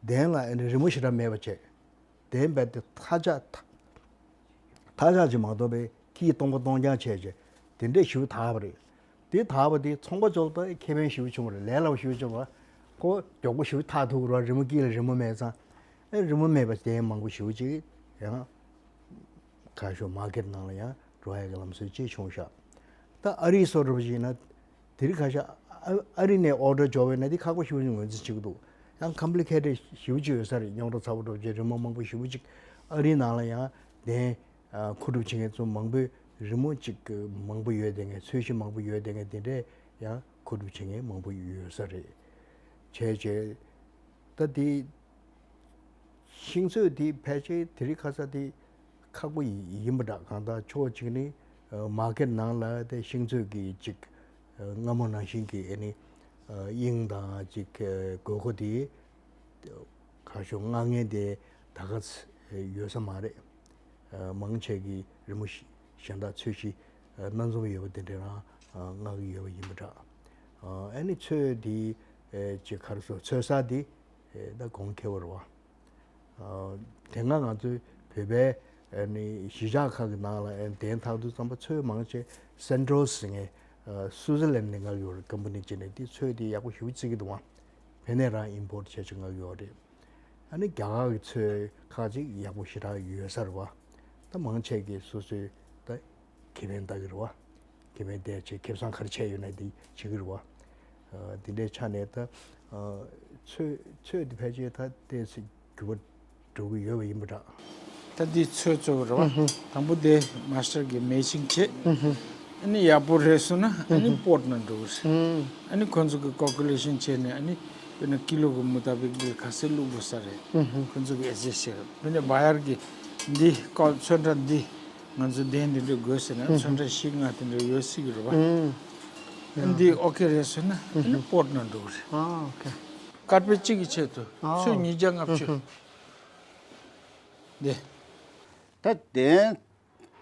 གདན་ལ་ཨ་ནི་རི་མོ་ཞེ་དྲག་མེད་པ་བྱས། གདན་རྦད་དེ་ཐག་ཆག་ཐག་ཆག་ཅིག་མ་གཏོགས་པའི་ཁྱི་སྟོང་པ་སྟོང་རྐྱང་བྱས་བྱས་དེ་འདྲས་ཞེ་པོ་དར་བ་རེད། དེ་དར་བ་དེ་ཚོང་པ་ཚོ་ལ་ད་ཁེ་ཕན་ཞེ་པོ་བྱུང་བ་རེད། ལས་སླ་པོ་ཞེ་པོ་བྱུང་བ། ཁོ་མགྱོགས་པོ་ཞེ་པོ་འཐག་ཐུབ་ཀྱི་རེད་བ། རི་མོ་དཀྱིལ་ལ་རི་མོ་མེད་ཙང་། ཨེ་རི་མོ་མེད་པ་གདན་མང་པོ་ཞེ་པོ་ཅིག་ཡང་ཁ་ཤོ་མར་ཀེཊ་ནང་ལ་ཡང་འགྲོ་ཡག་གི་ལམ་སྲོལ་ཅིག་བྱུང་ཤག་ད་ཨ་རི་སོགས་འདྲ་པོ་ཅིག་ཡིན་ན་དེ་རིང་ཁ་ཤས་ཨ་ཨ་རི་ནས་ཨོ་ཌར་འབྱོར་བས་ན་དེ་ཁག་པོ་ཞེ་པོ་ཅིག་ངོས་འཛིན་བྱེད་ཀྱི་འདུག་ཡང་ཀམ་པི་ལི་ཁེ་ཊེཌ་ཞེ་པོ་ཅིག་ཡོད་ས་རེད། རྙོག་དྲ་ཚ་པོ་འདྲ་པོ་ཅིག་རི་མོ་མང་པོ་ཞེ་པོ་ཅིག་ཨ་རི་ནང་ལ་ཡང་གདན་མཁོ་སྒྲུབ་བྱེད་མཁན་ཚོ་མང་པོས་རི་མོ་ཅིག་མང་པོ་ཡོད་བསྡད་མཁན། ཚོས་གཞི་མང་པོ་ཡོད་བསྡད་མཁན་དེ་འདྲས་ཡང་མཁོ་སྒྲུབ་བྱེད་མཁན་མང་པོ་ཡོད་ས་རེད། བྱས་བྱས་ད་དེ་ཤིང་བཙོས་དེ་ཕལ་ཆེར་དེ་རིང་ཁ་སང་དེ་ཁག་པོ་ཡིན་པ་འདྲ། གང་ལྟར་ཕྱོགས་གཅིག་ནས་མར་ཀེཊ་ནང་ལ་དེ་ཤིང་བཙོས་ཀྱི་ཅིག་སྔ་མོ་ནང་བཞིན་གྱི་ཨ་ནི་དབྱིངས་དང་ཅིག་དགོས་མཁོ་དེ་ཁ་ཤོ་མངགས་མཁན་དེ་ད་ག་ཡོད་ས་མ་རེད། མང་ཆེ་གིས་རི་མོ་གཞན་དག་ཚོས་གཞི་སྣ་འཛོམས་ཡོད་པ་དེ་འདྲ་རང་མངགས་ཀྱི་ཡོད་པ་ཡིན་པ་འདྲ། ཨ་ནི་ཚོས་དེ་ཅིག་ག་རེ་ཟེར། ཚོས་ས་དེ་ད་གོང་ཁེ་པོ་རེད་བ། དེ་སྔ་ང་ཚོའི་བོད་པའི་ཨ་ནི་གཞིས་ཆགས་ཁག་གི་ནང་ལ་ཨ་ནི་གདན་འཐག་དུས་ཙམ་པ་ཚོས་མང་ཆེ་སན་ཊོས་ཟེར་མཁན་སུའུ་ཛར་ལན་ནས་མངགས་ཡོད་རེད། ཀམ་པ་ནི་གཅིག་ནས་དེ་ཚོས་དེ་ཡག་པོ་ཞེ་པོ་བརྩི་གི་འདུག་བ། བོད་ནས་རང་ཨིམ་པོར་ཊི་བྱས་བྱས་མངགས་ཡོད་རེད། ཨ་ནི་རྒྱ་གར་གྱི་ཚོས་ཁག་ཅིག་ཡག་པོ་ཞེ་དྲག་ཡོད་ས་རེད་བ། ད་མང་ཆེ་གིས་སོ་སོའི་ད་ཁེ་ཕན་ལྟ་གི་རེད་བ། ཁེ་ཕན་དེ་བྱས་ཁེ་བཟང་ག་རེ་བྱས་ཡོད་ན་དེ་བྱེད་ཀྱི་རེད་བ། ཨ་དེ་འདྲའི་ཆ་ནས་ད་ཨ་ཚོད་ཚོད་དེ་ཕལ་ཆེར་ད་ཏོག་ཙམ་འགྱུར་བ་འགྲོ་གི་ཡོད་པ་ཡིན་པ་འདྲ། ད་འདི་ཚོད་གཙོ་བོ་རེད་བ། ཨུ་ཧུ། དང་པོ་དེ་མ་སི་ཊར་གྱི་མེ་ཆིང་བྱེད། ཨུ་ཧུ། ཨ་ནི་ཡག་པོ་རེད་སོང་ན་ཨ་ནི་ཨུ་ཧུ། པོར་ཊི་ནང་འགྲོ་གི་རེད། ཨུ། ཨ་ནི་ཁོ་ཚོ་གི་ཀལ་ཀུ་ལེ་ཤན་བྱས་ནས་ཨ་ནི་དཔེར་ན་ཀི་ལོ་གི་མུ་ཏ་བིག་འདི་ག་ཚོད་བླུགས་དགོས་ས་རེད། ཨུ་ཧུ། ཁོ་ཚོ་གི་ཨེ་ཇེ་སི་ཊི་བྱས། དཔེར་ན་བ་ཡར་གྱི་འདི་ཀ་ཚོན་ཁྲ་འདི་ང་ཚོ་གདན་འདི་འདྲ་དགོས་ཟེར་ན་ཨུ་ཧུ། ཚོན་ཁྲ་བཞི་ལྔ་དེ་འདྲ་ཡོད་སྲིད་ཀྱི་རེད་བ། ཨུ། ཨ་ནི་འདི་ཨོ་ཁེ་རེད་སོང་ན་ཨ་ནི་ཨུ་ཧུ། པོར་ཊི་ནང་འགྲོ་གི་རེད། ཨ་ཨོ་ཁེ། ཀར་པེཊ་གཅིག་གི་ཆེད་དུ་ཨ། ཚོད་ཉིས་བརྒྱ་ལྔ་བཅུ། ཨུ་ཧུ། འདི། ད་གདན་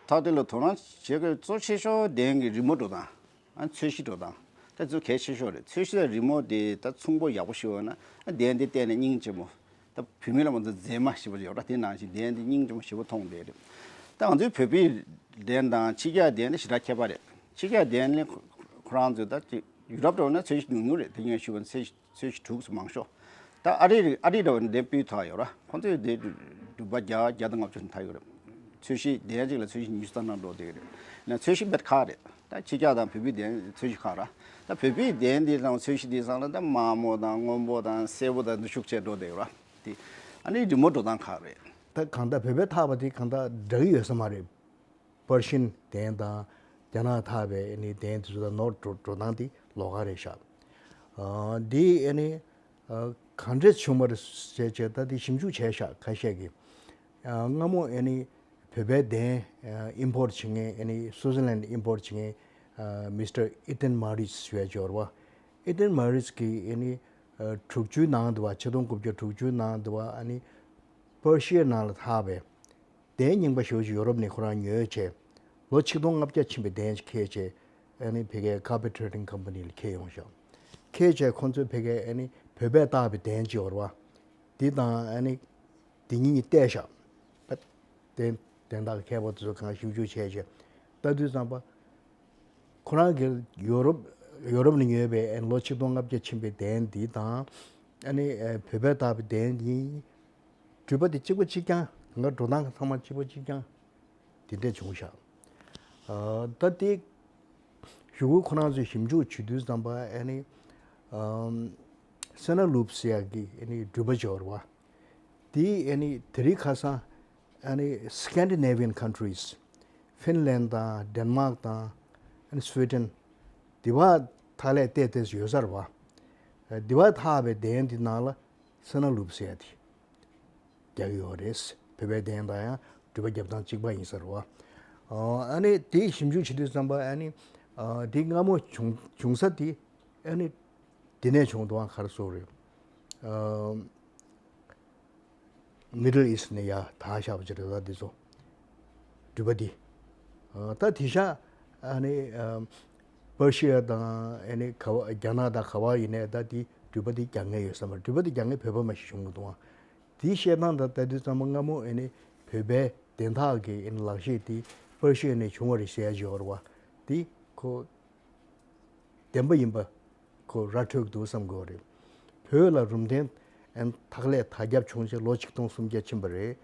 ཐག་དེ་ལ་དོ་སྣང་བྱེད་དགོས་གཙོ་ཆེ་ཤོས་གདན་གྱི་རི་མོ་འགྲོ་སྟངས། ཨ་ཚོས་གཞི་འགྲོ་སྟངས། ད་ཚོ་གལ་ཆེ་ཤོས་རེད། ཚོས་གཞི་དང་རི་མོ་དེ་ད་མཚུངས་པོ་ཡག་པོ་ཞིག་ཡོད་ན་ཨ་གདན་དེ་བལྟས་ནས་སྙིང་རྗེ་མོ། ད་བུད་མེད་ལ་མ་ཚོ་མཛེས་མ་ཞེས་པ་ཡོད་ར། དེ་ནང་བཞིན་གདན་དེ་སྙིང་རྗེ་མོ་ཞེ་པོ་མཐོང་བསྡད་རེད། ད་ང་ཚོའི་བོད་པའི་གདན་དང་ཕྱི་རྒྱལ་གདན་དེ་ཞེ་དྲག་ཁྱད་པར་རེད། ཕྱི་རྒྱལ་གདན་ནི་ཁོ་ཁོ་རང་ཚོས་ད་ཅིག་ཡུ་རོབ་འགྲོ་ན་ཚོས་གཞི་ཉུང་ཉུང་རེད། དེ་ངས་ཞུས་པ་ཚོས་གཞི་ཚོས་གཞི་དྲུག་ཙམ་མང་ཤོས། ད་ཨ་རི་རི་ཨ་རི་འདྲ་བ་ནི་གདན་སྤུས་དག་ཡོད་ར། ཁོང་ཚོས་དེ་སྒྲུབ་པ་བརྒྱ་བརྒྱ་དང་ལྔ་བཅུ་ཐལ་ཡོད་རེད། ཚོས་གཞི་གདན་གཅིག་ལ་ཚོས་གཞི་ཉི་ཤུ་རྩ་ལྔ་འགྲོ་བསྡད་ཀྱི་རེད། ན་ཚོས་གཞི་དཔེ་ཁག་རེད། ད་ཕྱི་རྒྱལ་དང་བོད་པའི་གདན་ཚོས་གཞི་ཁག་ར། ད་བོད་པའི་གདན་འདི་དང་ཚོས་གཞི་འདི་ཚང་ལ་ད་དམར་མོ་དང་སྔོན་པོ་དང་སེར་པོ་དང་འདི་ཤུགས་ཆེ་འགྲོ་བསྡད་ཡོད་ར། དེ་ཨ་ནི་རི་མོ་འགྲོ་སྟངས་ཁག་རེད། ད་གང་ལྟར་བོད་པའི་ཐག་པ་དེ་གང་ལྟར་འདྲ་གི་ཡོད་ས་མ་རེད། པར་ཤིན་གདན་དང་རྒྱ་ནག་ཐག་པའི་ཨ་ནི་གདན་དེ་ཚོ་དང་ནོར་འགྲོ་འགྲོ་སྟངས་དེ་ལོགས་ཀ་རེད་ཤག་ཨ་འདི་ཨ་ནི་ཨ་གང་འདྲས་བྱུང་བ་རེད་ཟེར་བྱས་ད་དེ་ཞིབ་འཇུག་བྱས་ཤག་ཁ་ཤས་ཀྱིས། ཨ་སྔ་མོ་ཨ་ནི་བོད་པའི་གདན་ཨ་ཨིམ་པོར་ཊི་བྱེད་མཁན་ཨ་ནི་སུའུ་ཙི་ལན་ཨིམ་པོར་ཊི་བྱེད་མཁན་ཨ་མི་སི་ཊར་ཨི་ཐན་མ་རིས་ཞེས་པ་ཅིག་ཡོད་རེད་བ། ཨི་ཐན་མ་རིས་ཀྱིས་ཨ་ནི་ཨ་དྲུག་ཅུའི་ནང་དུ་བ་ཆིག་སྟོང་དགུ་བརྒྱ་དྲུག་ཅུའི་ནང་དུ་བ་ཨ་ནི་པར་ཤི་ཡའི་ནང་ལ་ཐག་པའི་གདན་རྙིང་པ་ཞེ་པོ་ཅིག་ཡོ་རོབ་ནས་ཁོ་རང་ཉོས་བྱས། ལོ་ཆིག་སྟོང་ལྔ་བརྒྱ་ཕྱིན་པའི་གདན་ཅིག་ཁྱེར་བྱས། ཨ་ནི་ཕ་གིའི་ཀར་པེཊ་ཊེ་རི་ཌིང་ཀམ་པ་ནི་ལ་ཁྱེར་ཡོང་ཤག་ཁྱེར་བྱས་ཁོང་ཚོས་ཕ་གིའི་ཨ་ནི་བོད་པས་བཏགས་པའི་གདན་ཅིག་ཡོད་རེད་བ། འདི་དང་ཨ་ནི་འདི་གཉིས་བལྟས་ཤག་དེ་དེ་དག་མཁས་པ་ཚོས་གང་ཞིབ་འཇུག་བྱས་བྱས་ལྟ་དུས་ཙམ་པ། ཁོ་རང་གིས་ཡོ་རོབ་ཡོ་རོབ་ནས་ཉོས་པའི་ཨ་ནི་ལོ་ཆིག་སྟོང་ལྔ་བརྒྱ་ཕྱིན་པའི་གདན་འདི་དང་། ཨ་ནི་ཨ་བོད་པས་བཏགས་པའི་གདན་འདི། སྤྲུལ་པ་དེ་གཅིག་པ་གཅིག་རྐྱང་། གང་ག་འགྲོ་སྟངས་ཚང་མ་གཅིག་པ་གཅིག་རྐྱང་། དེ་འདྲས་བྱུང་ཤག་ཨ་ད་དེ་གཞུག་གུ་ཁོ་རང་ཚོས་ཞིབ་འཇུག་བྱེད་དུས་ཙམ་པ་ཨ་ནི་ཨམ་སེ་ན་ལུབ་ཟེར་ཡག་གི་ཨ་ནི་སྤྲུལ་པ་ཅིག་ཡོད་རེད་བ། དེ་ཨ་ནི་དེ་རིང་ཁ་སང་ཨ་ནི་Scandinavian countries། ཧྥིན་ལན་དང་ཌེན་མཱག་དང་ཨ་ནི་སུའི་ཌེན། དེ་བ་ཐག་ལས་ཏོག་ཙམ་ཡོད་ས་རེད་བ། དེ་བ་ཐག་པའི་གདན་དེ་ནང་ལ་སེ་ན་ལུབ་ཟེར་ཡག་དེ། རྒྱག་གི་ཡོད་རེད། བོད་པའི་གདན་དང་ཡང་སྤྲུལ་པ་རྒྱབ་སྟངས་གཅིག་པ་ཡིན་ས་རེད་བ། ཨ་ནི་དེ་ཞིབ་འཇུག་བྱེད་དུས་ཙམ་པ་ཨ་ནི་དེ་སྔ་མོ་བྱུང་བྱུང་ས་དེ་ཨ་ནི་དེ་ནས་བྱུང་འདུག་ཨང་ག་རེ་ཟེར་དགོས་རེད། Middle East ནས་ཡར་དར་བཞག་པ་ཅིག་རེད་ད་འདི་ཚོ། སྤྲུལ་པ་འདི། ད་དེང་སང་ཨ་ནི་པར་ཤི་ཡ་དང་ཨ་ནི་ག་བ་རྒྱ་ནག་དང་ག་བ་ཡིན་ནའི་ད་དེ་སྤྲུལ་པ་འདི་རྒྱག་མཁན་ཡོད་ས་མ་རེད། སྤྲུལ་པ་འདི་རྒྱག་མཁན་བོད་པ་མ་ཞིག་བྱུང་གི་འདུག་ཨང་། དེའི་བཤད་སྟངས་དང་ལྟ་དུས་ཙམ་པ་སྔ་མོ་ཨ་ནི་བོད་པའི་བདེན་མཐའ་གི་ཨ་ནི་ལག་ཤེས་དེ་པར་ཤི་ཡ་ནས་བྱུང་བ་རེད་ཟེར་ཡ་ཅིག་ཡོད་རེད་བ། དེ་ཁོ་བདེན་པ་ཡིན་པ་ཁོ་ར་འཕྲོད་ཀྱི་འདུག་བསམ་དགོས་པ་རེད། བོད་ལ་རུམ་གདན་ཨན་ཐག་ལས་ཐག་རྒྱབ་བྱུང་རྗེས་ལོ་ཆིག་སྟོང་སུམ་བརྒྱ་ཕྱིན་པ་རེད།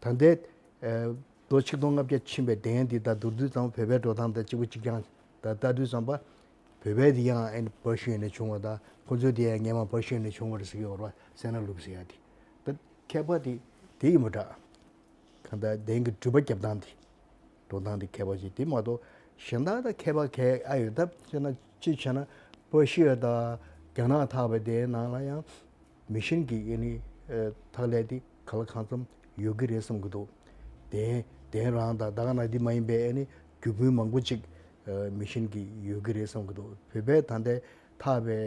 ད་ལྟའི་ཨ་ལོ་ཆིག་སྟོང་ལྔ་བརྒྱ་ཕྱིན་པའི་གདན་འདི་ད་བསྡུར་དུས་ཙམ་བོད་པའི་འགྲོ་སྟངས་དང་གཅིག་པ་གཅིག་རྐྱང་ད་ལྟ་དུས་ཙམ་པ་བོད་པའི་འདི་ཡང་ཨན་པར་ཤི་ཡ་ནས་བྱུང་བ་དང་ཁོ་ཚོའི་འདི་ཡང་སྔོན་མ་པར་ཤི་ཡ་ནས་བྱུང་བ་རེད་ཟེར་གྱི་ཡོད་རེད་བ། སེ་ན་ལུབ་ཟེར་ཡ་དེ་ད་ཁྱད་པར་དེ་དེ་ཡིན་པ་འདྲ། གང་ལྟར་གདན་གྱི་སྤྲུལ་པ་རྒྱབ་སྟངས་དེ། འགྲོ་སྟངས་དེ་ཁྱད་པར་ཅིག་དེ་མ་གཏོགས་གཞན་དག་ད་ཁྱད་པར་ག་ཨ་ཡོད་ད་བྱས་ན་ཅི་བྱས་ན་པར་ཤི་ཡ་དང་རྒྱ་ནག་ཐག་པའི་དེའི་ནང་ལ་ཡང་མི་ཤིན་གྱི་ཨ་ནི་ཐག་ལས་དེ་ག་ལ་གང་འཚམ་ཡོད་ཀྱི་རེད་བསམ་གྱི་འདུག་གདན་གདན་རང་དང་ད་ག་ནང་དེ་མ་ཡིན་པའི་ཨ་ནི་རྒྱུ་སྤུས་མང་པོ་ཅིག་མི་ཤིན་གྱི་ཡོད་ཀྱི་རེད་བསམ་གྱི་འདུག་བོད་པའི་ད་ལྟའི་ཐག་པའི་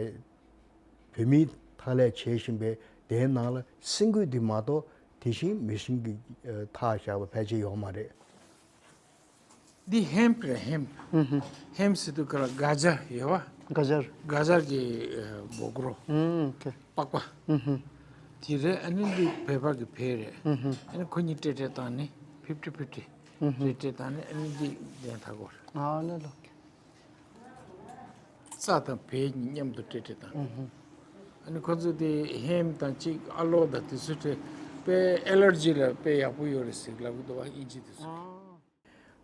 བོད་མིའི་ཐག་ལས་བྱེད་བཞིན་པའི་དེའི་ནང་ལ་སེང་དགུ་འདི་མ་གཏོགས་དེ་བཞིན་མི་ཤིན་གྱི་ཨ་ཐག་བཞག་པ་ཕལ་ཆེར་ཡོད་མ་རེད། འདི་ཧེམ་རེད་ཧེམ། ཧེམ་ཟེར་དུས་ག་ལ་ག་ཇ་ཡོད་བ། ག་ཇར། ག་ཇར་གྱི་ཨ་སྦོ་ཀྲོ། ཨུམ་ཀེ། པགས་པ། དེ་རེད། ཨ་ནི་འདི་བོད་པ་གི་བལ་རེད། ཨ་ནི་ཁོ་གཉིས་སྤྲེལ་སྤྲེལ་བཏང་ནི་ཕིབ་ཊི་ཕིབ་ཊི་སྤྲེལ་སྤྲེལ་བཏང་ནི་ཨ་ནི་འདི་གདན་ཐག་གོ་རེད། ཨ་ནི་ལོ། རྩྭ་དང་བལ་གཉིས་མཉམ་དུ་སྤྲེལ་སྤྲེལ་བཏང་། ཨ་ནི་ཁོ་ཚོ་དེ་ཧེམ་དང་གཅིག་ཨ་ལོ་དང་དེ་ཚོ་སྤྲེལ་དཔེ་ཨེ་ལར་ཇི་ལ་དཔེ་ཡག་པོ་ཡོད་རེད་ཟེར་ལབ་གི་འདུག་བ་ཨིན་ཇི་དེ་ཚོ།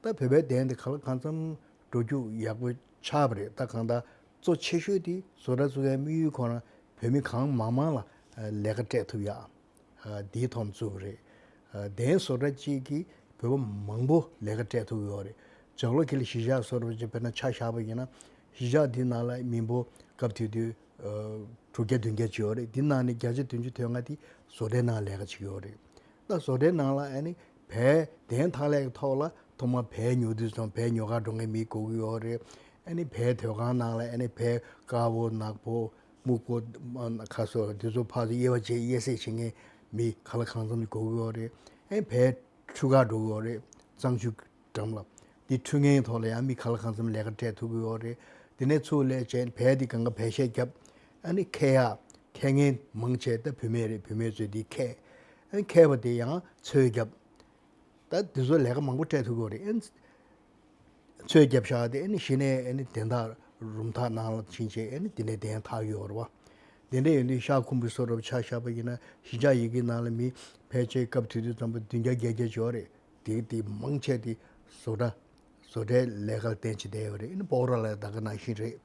ད་བོད་པའི་གདན་དེ་གང་ལ་གང་འཚམ་འགྲོ་རྒྱུ་ཡག་པོ་ཆགས་པ་རེད། ད་གང་ལྟར་གཙོ་ཆེ་ཤོས་དེ་བཟོ་གྲྭ་བཙུགས་ཡའི་དམིགས་ཡུལ་ཁོ་རང་བོད་མི་གང་མང་མང་ལ་ལས་ཀ་སྤྲད་ཐུབ་ཡག་དེའི་ཐོག་ནས་བཙུགས་པ་རེད། གདན་བཟོ་གྲྭ་གཅིག་གིས་བོད་པ་མང་པོ་ལས་ཀ་སྤྲད་ཐུབ་ཀྱི་ཡོད་རེད། ཇོ་ལོ་ཁེ་ལ་གཞིས་ཆགས་བཟོ་འདྲ་ཅིག་དཔེར་ན་ཆ་བཞག་པ་ཡིན་ན། གཞིས་ཆགས་འདིའི་ནང་ལ་མི་འབོར་སྐབས་དེ་དུས་དྲུག་བརྒྱ་བདུན་བརྒྱ་ཅིག་ཡོད་རེད། འདི་ནང་ནས་བརྒྱ་ཆ་བདུན་ཅུ་དོན་ལྔ་དེ་བཟོ་གྲྭའི་ནང་ལས་ཀ་བྱེད་ཀྱི་ཡོད་རེད། ད་བཟོ་གྲྭའི་ནང་ལ་ཨ་ནི་བལ་གདན་འཐག་ལས་ཀྱི་ཐོག་ལ་ཐོག་མར་བལ་ཉོ་དུས་ཙམ་བལ་ཉོ་གར་འགྲོ་མཁན་མི་དགོས་ཀྱི་ཡོད་རེད། ཨ་ནི་བལ་དོས་ཁང་ནང་ལ་ཨ་ནི་བལ་དཀར་པོ་ནག་པོ་སྨུག་པོ་ཁ་སོ་དེ་ཚོ་ཕར་ཚུར་དབྱེ་བ་འབྱེད་དབྱེ་གསེས་བྱེད་མཁན་མི་གང་ལ་གང་འཚམ་ཞིག་དགོས་ཀྱི་ཡོད་རེད། ཨ་ནི་བལ་འཁྲུ་གར་འགྲོ་གི་ཡོད་རེད། གཙང་ཆུ་འགྲམ་ལ། འདི་འཁྲུ་མཁན་ཐོག་ལ་ཡང་མི་གང་ལ་གང་འཚམ་ལས་ཀ་སྤྲད་ཐུབ་ཀྱི་ཡོད་རེད། དེ་ནས་ཚུར་སླེབས་བྱས་བལ་འདི་སྒང་ག་བལ་གཞས་བརྒྱབ། ཨ་ནི་འཁྱེར་ཡག་འཁྱེར་མཁན་མང་ཆེ་ད་བུད་མེད་རེད། བུད་མེད་ཚོས་འདི་འཁྱེར། ཨ་ནི་འཁྱེར་བ་དེ་ཡང་ཚོས་བརྒྱབ། ད་འདི་ཚོ་ལས་ཀ་མང་པོ་སྤྲད་ཐུབ་ཀྱི་ཡོད་རེད། ཨ་ནི་ཚོས་བརྒྱབ་བཞག་དེ་ཨ་ནི་གཞི་ནས་ཨ་ནི་གདན་འཐག་རུམ་འཐག་ནང་ལ་ཕྱིན་བྱས་ཨ་ནི་དེ་ནས་གདན་འཐག་གི་ཡོད་རེད་བ། དེ་འདྲ་ཡིན་དུས་ཤར་ཁུམ་བུའི་བཟོ་འདྲ་ཆ་བཞག་པ་ཡིན་ན་གཞིས་ཆགས་ཡི་གེའི་ནང་ལ་མི་ཕལ་ཆེར་སྐབས་དེ་དུས་ཙམ་པ་བདུན་བརྒྱ་བརྒྱད་བརྒྱ་ཅིག་ཡོད་རེད། དེ་དེ་མང་ཆེ་དེ་བཟོ་གྲྭ་བཟོ་གྲྭའི་ལས་ཀར་བརྟེན་བྱས་བསྡད་ཡོད་རེད། ཨ་ནི་སྤོག་ར་ལ་ད་ག་ནང་བཞིན་རེད།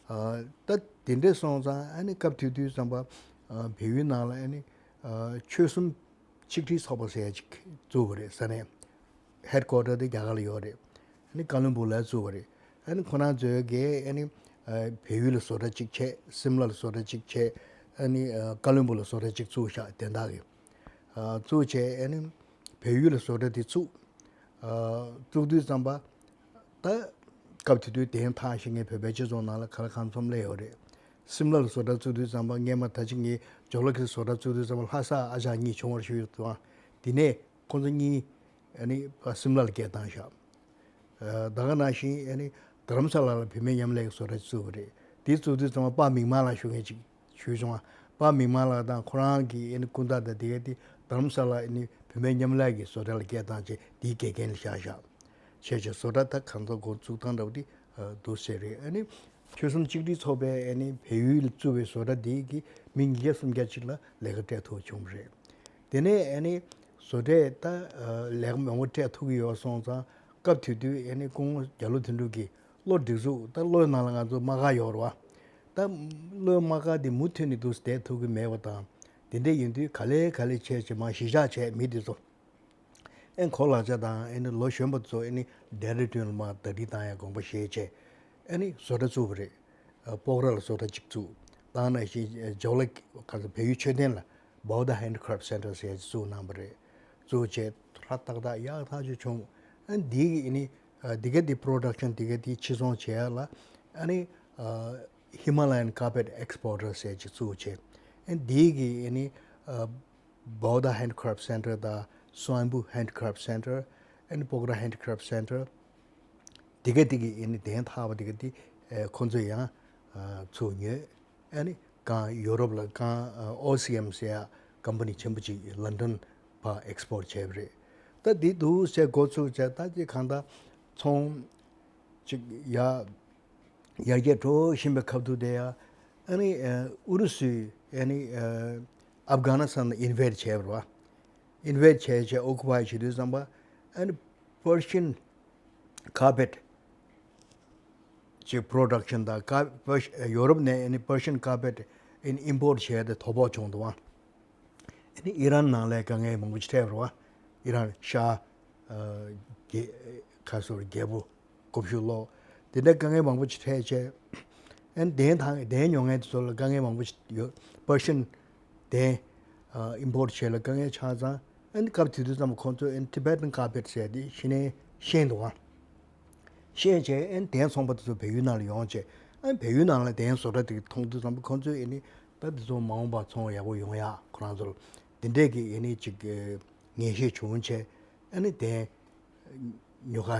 ཨ་ད་དེ་འདྲ་སོང་ཙང་ཨ་ནི་སྐབས་དེ་དུས་ཙམ་པ་ཨ་བལ་ཡུལ་ནང་ལ་ཨ་ནི་ཨ་ཆོལ་གསུམ་ཆིག་སྒྲིལ་ཚོགས་པ་ཟེར་ཡ་ཅིག་བཙུགས་པ་རེད། ས་གནས་ཧེད་ཀོ་ཊར་དེ་རྒྱ་གར་ལ་ཡོད་རེད། ཨ་ནི་ཀ་ལོན་སྦུག་ལ་བཙུགས་པ་རེད། ཨ་ནི་ཁོ་རང་ཚོའི་གིས་ཨ་ནི་ཨ་བལ་ཡུལ་ལ་བཟོ་གྲྭ་གཅིག་བྱས། སིམ་ལ་ལ་བཟོ་གྲྭ་གཅིག་བྱས། ཨ་ནི་ཨ་ཀ་ལོན་སྦུག་ལ་བཟོ་གྲྭ་གཅིག་བཙུགས་ཤག་དན་རྟགས་ཀྱི། ཨ་བཙུགས་བྱས་ཨ་ནི་བལ་ཡུལ་ལ་བཟོ་གྲྭ་དེ་བཙུགས། ཨ་བཙུགས་དུས་ཙམ་པ་ད་སྐབས་དེ་དུས་གདན་འཐག་ཤེས་མཁན་བོད་པའི་སྤྱི་ཚོགས་ནང་ལ་གང་ལ་གང་འཚམ་སླེབས་ཡོད་རེད། སིམ་ལ་ལ་བཟོ་གྲྭ་བཙུགས་དུས་ཙམ་པ་སྔས་མ་ད་ཅི་ངས་ཇོ་ལོ་ཁེ་བཟོ་གྲྭ་བཙུགས་དུས་ཙམ་པ་ལྷ་ས་ཨ་ཅག་གཉིས་བྱུང་བར་ཞུས་ཡོད་དང་། དེ་ནས་ཁོང་ཚོ་གཉིས་ཨ་ནི་ཕར་སིམ་ལ་ལ་སྐད་བཏང་ཤག་ཨ་ད་ག་ནང་བཞིན་ཨ་ནི་རྡ་རམ་ས་ལ་ལ་བུད་མེད་མཉམ་ལས་ཀྱི་བཟོ་གྲྭ་བཙུགས་པ་རེད། དེ་བཙུགས་དུས་ཙམ་པ་པཱ་མིག་དམར་ལགས་ཞུ་མཁན་ཅིག་ཞུས་བྱུང་བ། པཱ་མིག་དམར་ལགས་དང་ཁོ་རང་གི་ཨ་ནི་སྐུ་ཟླ་དང་དེ་ག་དེ་རྡ་རམ་ས་ལ་ཨ་ནི་བུད་མེད་མཉམ་ལས་ཀྱི་བཟོ་གྲྭ་ལ་སྐད་བཏང་བྱས་དེའི་དགེ་རྒན་ལ་བཞག་བཞག་བྱས་བྱས་བཟོ་གྲྭ་ད་གང་ཚ་འགོ་བཙུགས་སྟངས་འདྲ་བོ་དེ་འདུག་ཟེར་རེད། ཨ་ནི་ཆོལ་གསུམ་གཅིག་སྒྲིལ་ཚོགས་པའི་ཨ་ནི་བལ་ཡུལ་ལ་བཙུགས་པའི་བཟོ་གྲྭ་དེ་གི་མི་ཉིས་བརྒྱ་སུམ་བརྒྱ་ཅིག་ལ་ལས་ཀ་སྤྲད་ཐུབ་བྱུང་བ་རེད། དེ་ནས་ཨ་ནི་བཟོ་གྲྭས་ད་ལས་ཀ་མང་པོ་སྤྲད་ཐུབ་ཀྱི་ཡོད་སོང་ཙང་སྐབས་དེ་དུས་ཨ་ནི་སྐུ་ངོ་རྒྱ་ལོ་དོན་གྲུབ་ཀྱིས་གློ་སྒྲིག་འཛུགས་ད་གློའི་ནང་ལ་ང་ཚོ་རྨ་ཁ་ཡོད་རེད་བ། ད་གློའི་རྨ་ཁ་དེ་མུ་མཐུད་ནས་འདུག་བསྡད་ཐུབ་ཀྱི་མེད་པ་དང་། དེ་འདྲ་ཡིན་དུས་ག་ལེ་ག་ལེ་བྱས་བྱས་མར་གཞིས་ཆགས་བྱས་མི་དེ་ཚོ། ཨེ་ཁོ་ལག་ཆ་དང་ཨེ་ནི་ལོ་གཞོན་པ་ཚོ་ཨེ་ནི་ཌེ་ར་ཌུན་ལ་མར་ཟླ་སྒྲིལ་བཏང་ཡ་དགོངས་པ་བཞེས་བྱས། ཨེ་ནི་བཟོ་གྲྭ་བཙུགས་པ་རེད། ཨ་སྤོག་ར་ལ་བཟོ་གྲྭ་གཅིག་བཙུགས། ད་ནང་བཞིན་ཇོ་ལེ་ག་ཚོད་བལ་ཡུལ་མཆོད་རྟེན་ལ་Bauda Handcraft Center་ཟེར་ཡ་གཅིག་བཙུགས་གནང་བ་རེད། བཙུགས་བྱས་ཧྲ་ཏག་ཏག་ཡག་ཐག་ཆོད་བྱུང་། ཨ་འདི་གི་ཨེ་ནི་ཨ་འདི་ག་འདི་པྲོ་ཌག་ཤན་འདི་ག་འདི་ཕྱིར་ཚོང་བྱེད་ཡ་ལ་ཨ་ནི་ཨ་Himalayan Carpet Exporter་ཟེར་ཡ་གཅིག་བཙུགས་བྱས། ཨ་འདི་གི་ཨེ་ནི་ཨ་Bauda Handcraft Center་དང་Swayambhu Handcraft Center་and Pokhara Handcraft Center་དེ་ག་དེ་གི་ཨེ་ནི་གདན་འཐག་པ་དེ་ག་དེ་ཨེ་ཁོང་ཚོས་ཡང་ཨ་ཚུར་ཉོས། ཨེ་ནི་གང་ཡོ་རོབ་ལ་གང་ཨ་ཨོ་སི་ཨེམ་ཟེར་ཡ་ཀམ་པ་ནི་ཆེན་པོ་ཅིག་ལན་ཌན་ཕར་ཨེག་སི་པོར་ཊི་བྱས་པ་རེད། ད་དེ་འདུག་ཟེར་འགོ་ཚུགས་བྱས་ད་དེ་གང་ལྟར་ཚོང་ཅིག་ཡ་ཡར་རྒྱས་འགྲོ་བཞིན་པའི་ཁ་ཐུག་དེ་ཡ། ཨ་ནི་ཨ་ཨུ་རུ་སུས་ཨ་ནི་ཨ་ཨབ་གྷ་ནི་སི་ཐན་ལ་ཨིན་ཝེ་ཌི་བྱས་པ་རེད་བ། ཨིན་ཝེ་ཌི་བྱས་བྱས་ཨོ་ཀུ་པའི་བྱེད་དུས་ཙམ་པ་ཨ་ནི་པར་ཤིན་ཀར་པེ་ཊི་ཅིག་པྲོ་ཌག་ཤན་དང་ཀར་པར་ཤི་ཡོ་རོབ་ནས་ཨ་ནི་པར་ཤིན་ཀར་པེ་ཊི་ཨ་ནི་ཨིམ་པོར་ཊི་བྱས་ཏེ་དོ་ཕོག་བྱུང་འདུག་བ། ཨ་ནི་ཨི་རན་ནང་ལ་དཀའ་ངལ་མང་པོ་ཞིག་འཕྲད་པ་རེད་བ། ཨི་རན་ཤ་ཨ་རྒྱལ་ཁ་སོར་རྒྱལ་པོ་དགུ་བཅུ་ལོ། དེ་འདྲ་དཀའ་ངལ་མང་པོ་ཞིག་འཕྲད་བྱས། ཨ་ནི་གདན་དང་གདན་ཉོ་མཁན་དེ་ཚོ་ལ་དཀའ་ངལ་མང་པོ་ཞིག་ཡོད། པར་ཤིན་གདན་ཨ་ཨིམ་པོར་ཊི་བྱེད་ལ་དཀའ་ངལ་ཆགས་ཙང་ཨ་ནི་སྐབས་དེ་དུས་ཙམ་པ་ཁོང་ཚོས་ཨ་ནི་ཊི་བེ་ཊན་ཀར་པེ་ཊི་ཟེར་དེ་གཞི་ནས་ཤེས་འདུག་ཨང་། ཤེས་བྱས་ཨ་ནི་གདན་ཚོང་པ་དེ་ཚོ་བལ་ཡུལ་ནང་ལ་ཡོང་བྱས་ཨ་ནི་བལ་ཡུལ་ནང་ལ་གདན་བཟོ་གྲྭ་དེ་མཐོང་དུས་ཙམ་པ་ཁོང་ཚོས་ཨ་ནི་ད་དེ་ཚོ་མ་འོངས་པར་ཚོང་ཡག་པོ་ཡོང་ཡག་ཁོ་རང་ཚོར་དེ་འདྲས་ཀྱི་ཨ་ནི་ཅིག་ངེས་ཤེས་བྱུང་བྱས་ཨ་ནི་གདན་ཉོ་ག་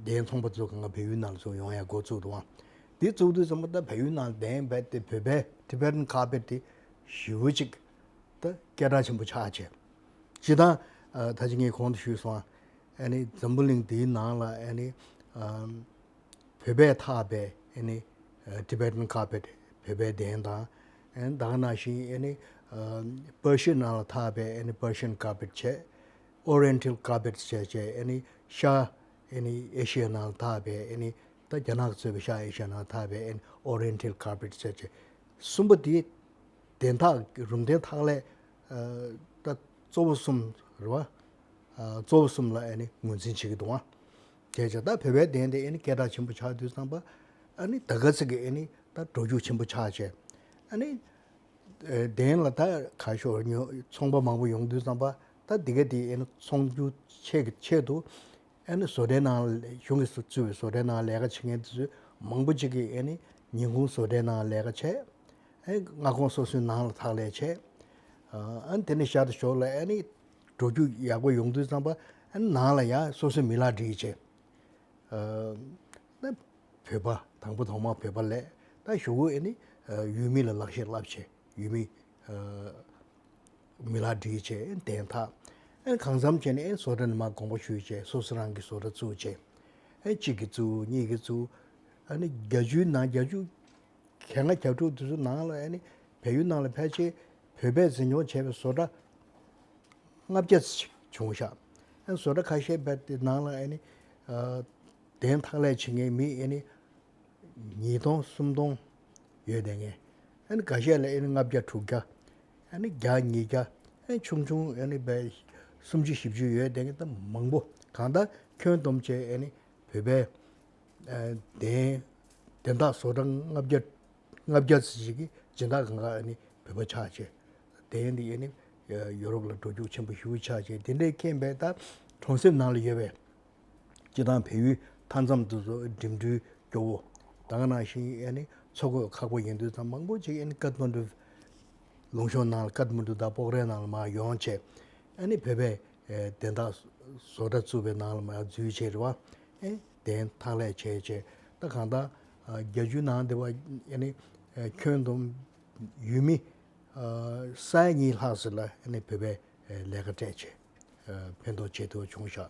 གདན་ཚོང་པ་ཚོ་གང་ག་བལ་ཡུལ་ནང་ལ་ཚུར་ཡོང་ཡག་འགོ་བཙུགས་འདུག་ཨང་། དེ་བཙུགས་དུས་ཙམ་པ་ད་བལ་ཡུལ་ནང་གདན་རྦད་དེ་བོད་པའི་ཊི་བེ་ཊན་ཀར་པེ་ཊི་དེ་ཞེ་པོ་ཅིག་ད་སྐད་གྲགས་ཆེན་པོ་ཆགས་བྱས། སྤྱིར་བཏང་ཨ་ད་ཅི་ངས་གོང་དུ་ཞུས་སོང་། ཨ་ནི་འཛམ་བུ་གླིང་འདིའི་ནང་ལ་ཨ་ནི་ཨམ་བོད་པས་འཐག་པའི་ཨ་ནི་ཨ་ཊི་བེ་ཊན་ཀར་པེ་ཊི་བོད་པའི་གདན་དང་། ཨ་ནི་ད་ག་ནང་བཞིན་ཨ་ནི་ཨམ་པར་ཤི་ཡ་ནང་ལ་འཐག་པའི་ཨ་ནི་པར་ཤི་ཡན་ཀར་པེ་ཊི་བྱས། ཨོ་རི་ཡེན་ཊལ་ཀར་པེ་ཊི་བྱས་བྱས་ཨ་ནི་ཤ་ ཨེ་ནི་ཨེ་ཤི་ཡའི་ནང་ལ་དར་བའི་ཨེ་ནི་ད་རྒྱ་ནག་གིས་གཙོས་པའི་ཤར་ཨེ་ཤི་ཡའི་ནང་ལ་དར་བའི་ཨེ་ནི་Oriental Carpet ཟེར་བྱས། གསུམ་པ་དེ་གདན་ཐག་རུམ་གདན་ཐག་ལས་ཨ་ད་གཙོ་བོ་གསུམ་རེད་བ། ཨ་གཙོ་བོ་གསུམ་ལ་ཨེ་ནི་ངོས་འཛིན་བྱེད་ཀྱི་འདུག་བ། དེ་བྱས་ད་བོད་པའི་གདན་དེ་ཨེ་ནི་སྐད་གྲགས་ཆེན་པོ་ཆགས་དུས་ཙམ་པ་ཨ་ནི་ད་ག་ཚོད་ཀྱི་ཨེ་ནི་ད་འགྲོ་རྒྱུག་ཆེན་པོ་ཆགས་བྱས། ཨ་ནི་ཨེ་གདན་ལ་ད་ག་ཤོར་ཉོ་ཚོང་པ་མང་པོ་ཡོང་དུས་ཙམ་པ་ད་འདི་ག་དེ་ཨེ་ནི་ཚོང་རྒྱུ་ཆེད་ཀྱི་ཆེད་དུ་ཨེ་ནི་བཟོ་གྲྭའི་ནང་གཞུང་གིས་བཙུགས་པའི་བཟོ་གྲྭའི་ནང་ལས་ཀ་བྱེད་མཁན་དེ་ཚོ་མང་པོ་ཅིག་གིས་ཨེ་ནི་ཉིན་གུང་བཟོ་གྲྭའི་ནང་ལས་ཀ་བྱས། ཨེ་མངའ་ཁོངས་སོ་སོའི་ནང་ལ་ཐག་ལས་བྱས། ཨ་ནི་དེ་ནས་ཤར་དུ་ཞོར་ལ་ཨེ་ནི་འགྲོ་རྒྱུག་ཡག་པོ་ཡོང་དུས་ཙམ་པ་ཨེ་ནི་ནང་ལ་ཡང་སོ་སོའི་མི་ལག་སྒྲིལ་བྱས། ཨ་ན་བོད་པ་དང་པོ་ཐོག་མར་བོད་པ་ལས་ད་གཞུག་གུ་ཨེ་ནི་ཨ་ཡུལ་མི་ལ་ལག་ཤེས་བསླབ་བྱས་ཡུལ་མི་ཨ་མི་ལག་སྒྲིལ་བྱས་གདན་འཐག་ཨེ་གང་འཚམ་བྱས་ནས་ཨེ་བཟོ་གྲྭ་ནས་མར་དགོངས་པ་ཞུས་བྱས་སོ་སོ་རང་གི་བཟོ་གྲྭ་བཙུགས་བྱས་ཨེ་གཅིག་གིས་བཙུགས་གཉིས་ཀྱིས་བཙུགས་ཨ་ནི་བརྒྱད་ཅུའི་ནང་བརྒྱད་ཅུ་གྱ་ལྔ་གྱ་དྲུག་དེ་ཚོ་ནང་ལ་ཨ་ནི་བལ་ཡུལ་ནང་ལ་ཕལ་ཆེར་བོད་པས་འཛིན་སྐྱོང་བྱས་པའི་བཟོ་གྲྭ་ལྔ་བརྒྱ་ཙམ་ཞིག་བྱུང་ཤག་ཨ་ནི་བཟོ་གྲྭ་ཁ་ཤས་བས་དེ་ནང་ལ་ཨ་ནི་ཨ་གདན་འཐག་ལས་བྱེད་མཁན་མི་ཨ་ནི་ཉིས་སྟོང་སུམ་སྟོང་ཡོད་བསྡད་མཁན། ཨ་ནི་འགའ་ཤས་ལ་ཨ་ནི་ལྔ་བརྒྱ་དྲུག་བརྒྱ། ཨ་ནི་བརྒྱ་ཉིས་བརྒྱ། ཨ་ནི་ཆུང་ཆུང་ཨ་ནི་བས་སུམ་ཅུ་བཞི་བཅུ་ཡོད་བསྡད་མཁན་ད་མང་པོ་གང་ལྟར་ཁྱོན་བསྡོམས་བྱས་ཨ་ནི་བོད་པའི་ཨ་གདན་གདན་འཐག་བཟོ་གྲྭ་ལྔ་བརྒྱ་ལྔ་བརྒྱ་ཙམ་ཞིག་གི་སྦྱིན་བདག་གང་ག་ཨ་ནི་བོད་པ་ཆགས་བྱས། གདན་འདི་ཨ་ནི་ཡོ་རོབ་ལ་འགྲོ་རྒྱུག་ཆེན་པོ་ཞེ་པོ་ཆགས་བྱས། དེ་འདྲའི་རྐྱེན་པས་ད་གྲོང་གསེབ་ནང་ལ་ཡོད་པའི་སྤྱིར་བཏང་བལ་ཡུལ་མཐའ་མཚམས་དེ་ཚོ་འགྲིམ་འགྲུལ་སྐྱོ་བོ། ད་ག་ནང་བཞིན་ཨ་ནི་འཚོ་གོས་ཁག་པོ་ཡིན་དུས་ཙམ་མང་པོ་ཅིག་ཨ་ནི་ཀཏ་མན་ཌུ་ལུང་གཤོང་ནང་ལ་ཀཏ་མན་ཌུ་དང་སྤོག་རའི་ནང་ལ་མར་ཡོང་བྱས། ཨ་ནི་བོད་པའི་ཨེ་གདན་འཐག་བཟོ་གྲྭ་བཙུགས་པའི་ནང་ལ་མར་འཛུལ་བྱས་རེད་བ། ཨེ་གདན་འཐག་ལས་བྱས་བྱས་ད་གང་ལྟར་ཨ་བརྒྱད་ཅུ་ནང་དེ་བ་ཨ་ནི་ཨེ་ཁྱོན་བསྡོམས་ཡུལ་མི་ཨ་ས་ཡ་གཉིས་ལྷག་ཙམ་ལ་ཨ་ནི་བོད་པའི་ཨེ་ལས་ཀ་སྤྲད་བྱས་ཨ་ཕན་ཐོགས་བྱེད་ཐུབ་བྱུང་ཤག་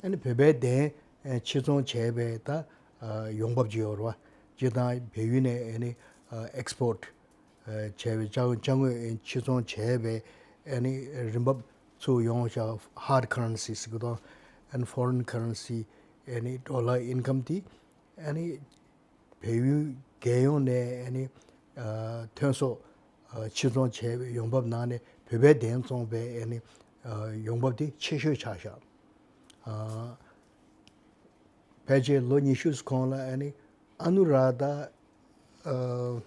ཨ་ནི་བོད་པའི་གདན་ཨེ་ཕྱིར་ཚོང་བྱས་པའི་ད་ཨ་ཡོང་འབབ་ཅིག་ཡོད་རེད་བ། སྤྱིར་བཏང་བལ་ཡུལ་ནས་ཨ་ནི་ཨ་ཨེག་སི་པོར་ཊི་ཨ་བྱས་པའི་ཅ་ཅ་དངོས་ཨེ་ཕྱིར་ཚོང་བྱས་པའི་ཨ་ནི་རིན་འབབ་ཚུར་ཡོང་ཤག་ཧར་ཌི་ཁ་རན་སི་ཟེར་གི་དང་ཨ་ནི་ཕོ་རེན་ཁ་རན་སི་ཨ་ནི་ཌོ་ལར་ཨིན་ཀམ་དེ་ཨ་ནི་བལ་ཡུལ་རྒྱལ་ཡོངས་ནས་ཨ་ནི་ཨ་ཐོན་ཟོག་ཨ་ཕྱིར་ཚོང་བྱས་པའི་ཡོང་འབབ་ནང་ནས་བོད་པའི་གདན་བཙོངས་པའི་ཨ་ནི་ཨ་ཡོང་འབབ་དེ་ཆེ་ཤོས་ཆགས་ཤག་ཨ་ཕལ་ཆེར་ལོ་ཉི་ཤུ་གོང་ལ་ཨ་ནི་ཨ་ནུ་རཱ་དྷ་ཨ་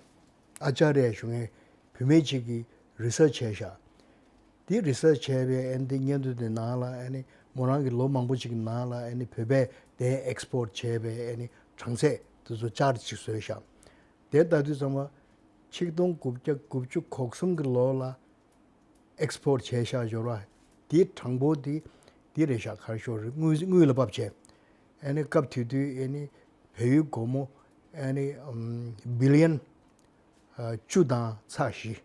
ཨ་ཅཱརྱ་ཞུ་མཁན་བུད་མེད་ཅིག་གིས་རི་སར་ཆི་བྱས་ཤག་དེ་རི་སར་ཆི་བྱས་པའི་ཨ་ནི་དེ་སྙན་ཐོ་དེ་ནང་ལ་ཨ་ནི་མོ་རང་གིས་ལོ་མང་པོ་ཅིག་གི་ནང་ལ་ཨ་ནི་བོད་པས་གདན་ཨེག་སི་པོར་ཊི་བྱས་པའི་ཨ་ནི་གྲངས་ཚད་དེ་ཚོ་ཅར་ཊི་ཅིག་བཟོས་ཤག་དེ་ལྟ་དུས་ཙམ་པ་ཆིག་སྟོང་དགུ་བརྒྱ་དགུ་བཅུ་གོ་གསུམ་གྱི་ལོ་ལ་ཨེག་སི་པོར་ཊི་བྱས་ཤག་ཞོར་བ་དེའི་གྲངས་འབོར་དེ་དེ་རེད་ཤག་ག་རེ་ཞོར་རེད། དངུལ་དངུལ་ལ་ཕབ་བྱས། ཨ་ནི་སྐབས་དེ་དུས་ཨ་ནི་བལ་ཡུལ་སྒོར་མོ་ཨ་ནི་ཨམ་བི་ལི་ཡན་ཨ་བཅུ་དང་ཚེག་བཞི།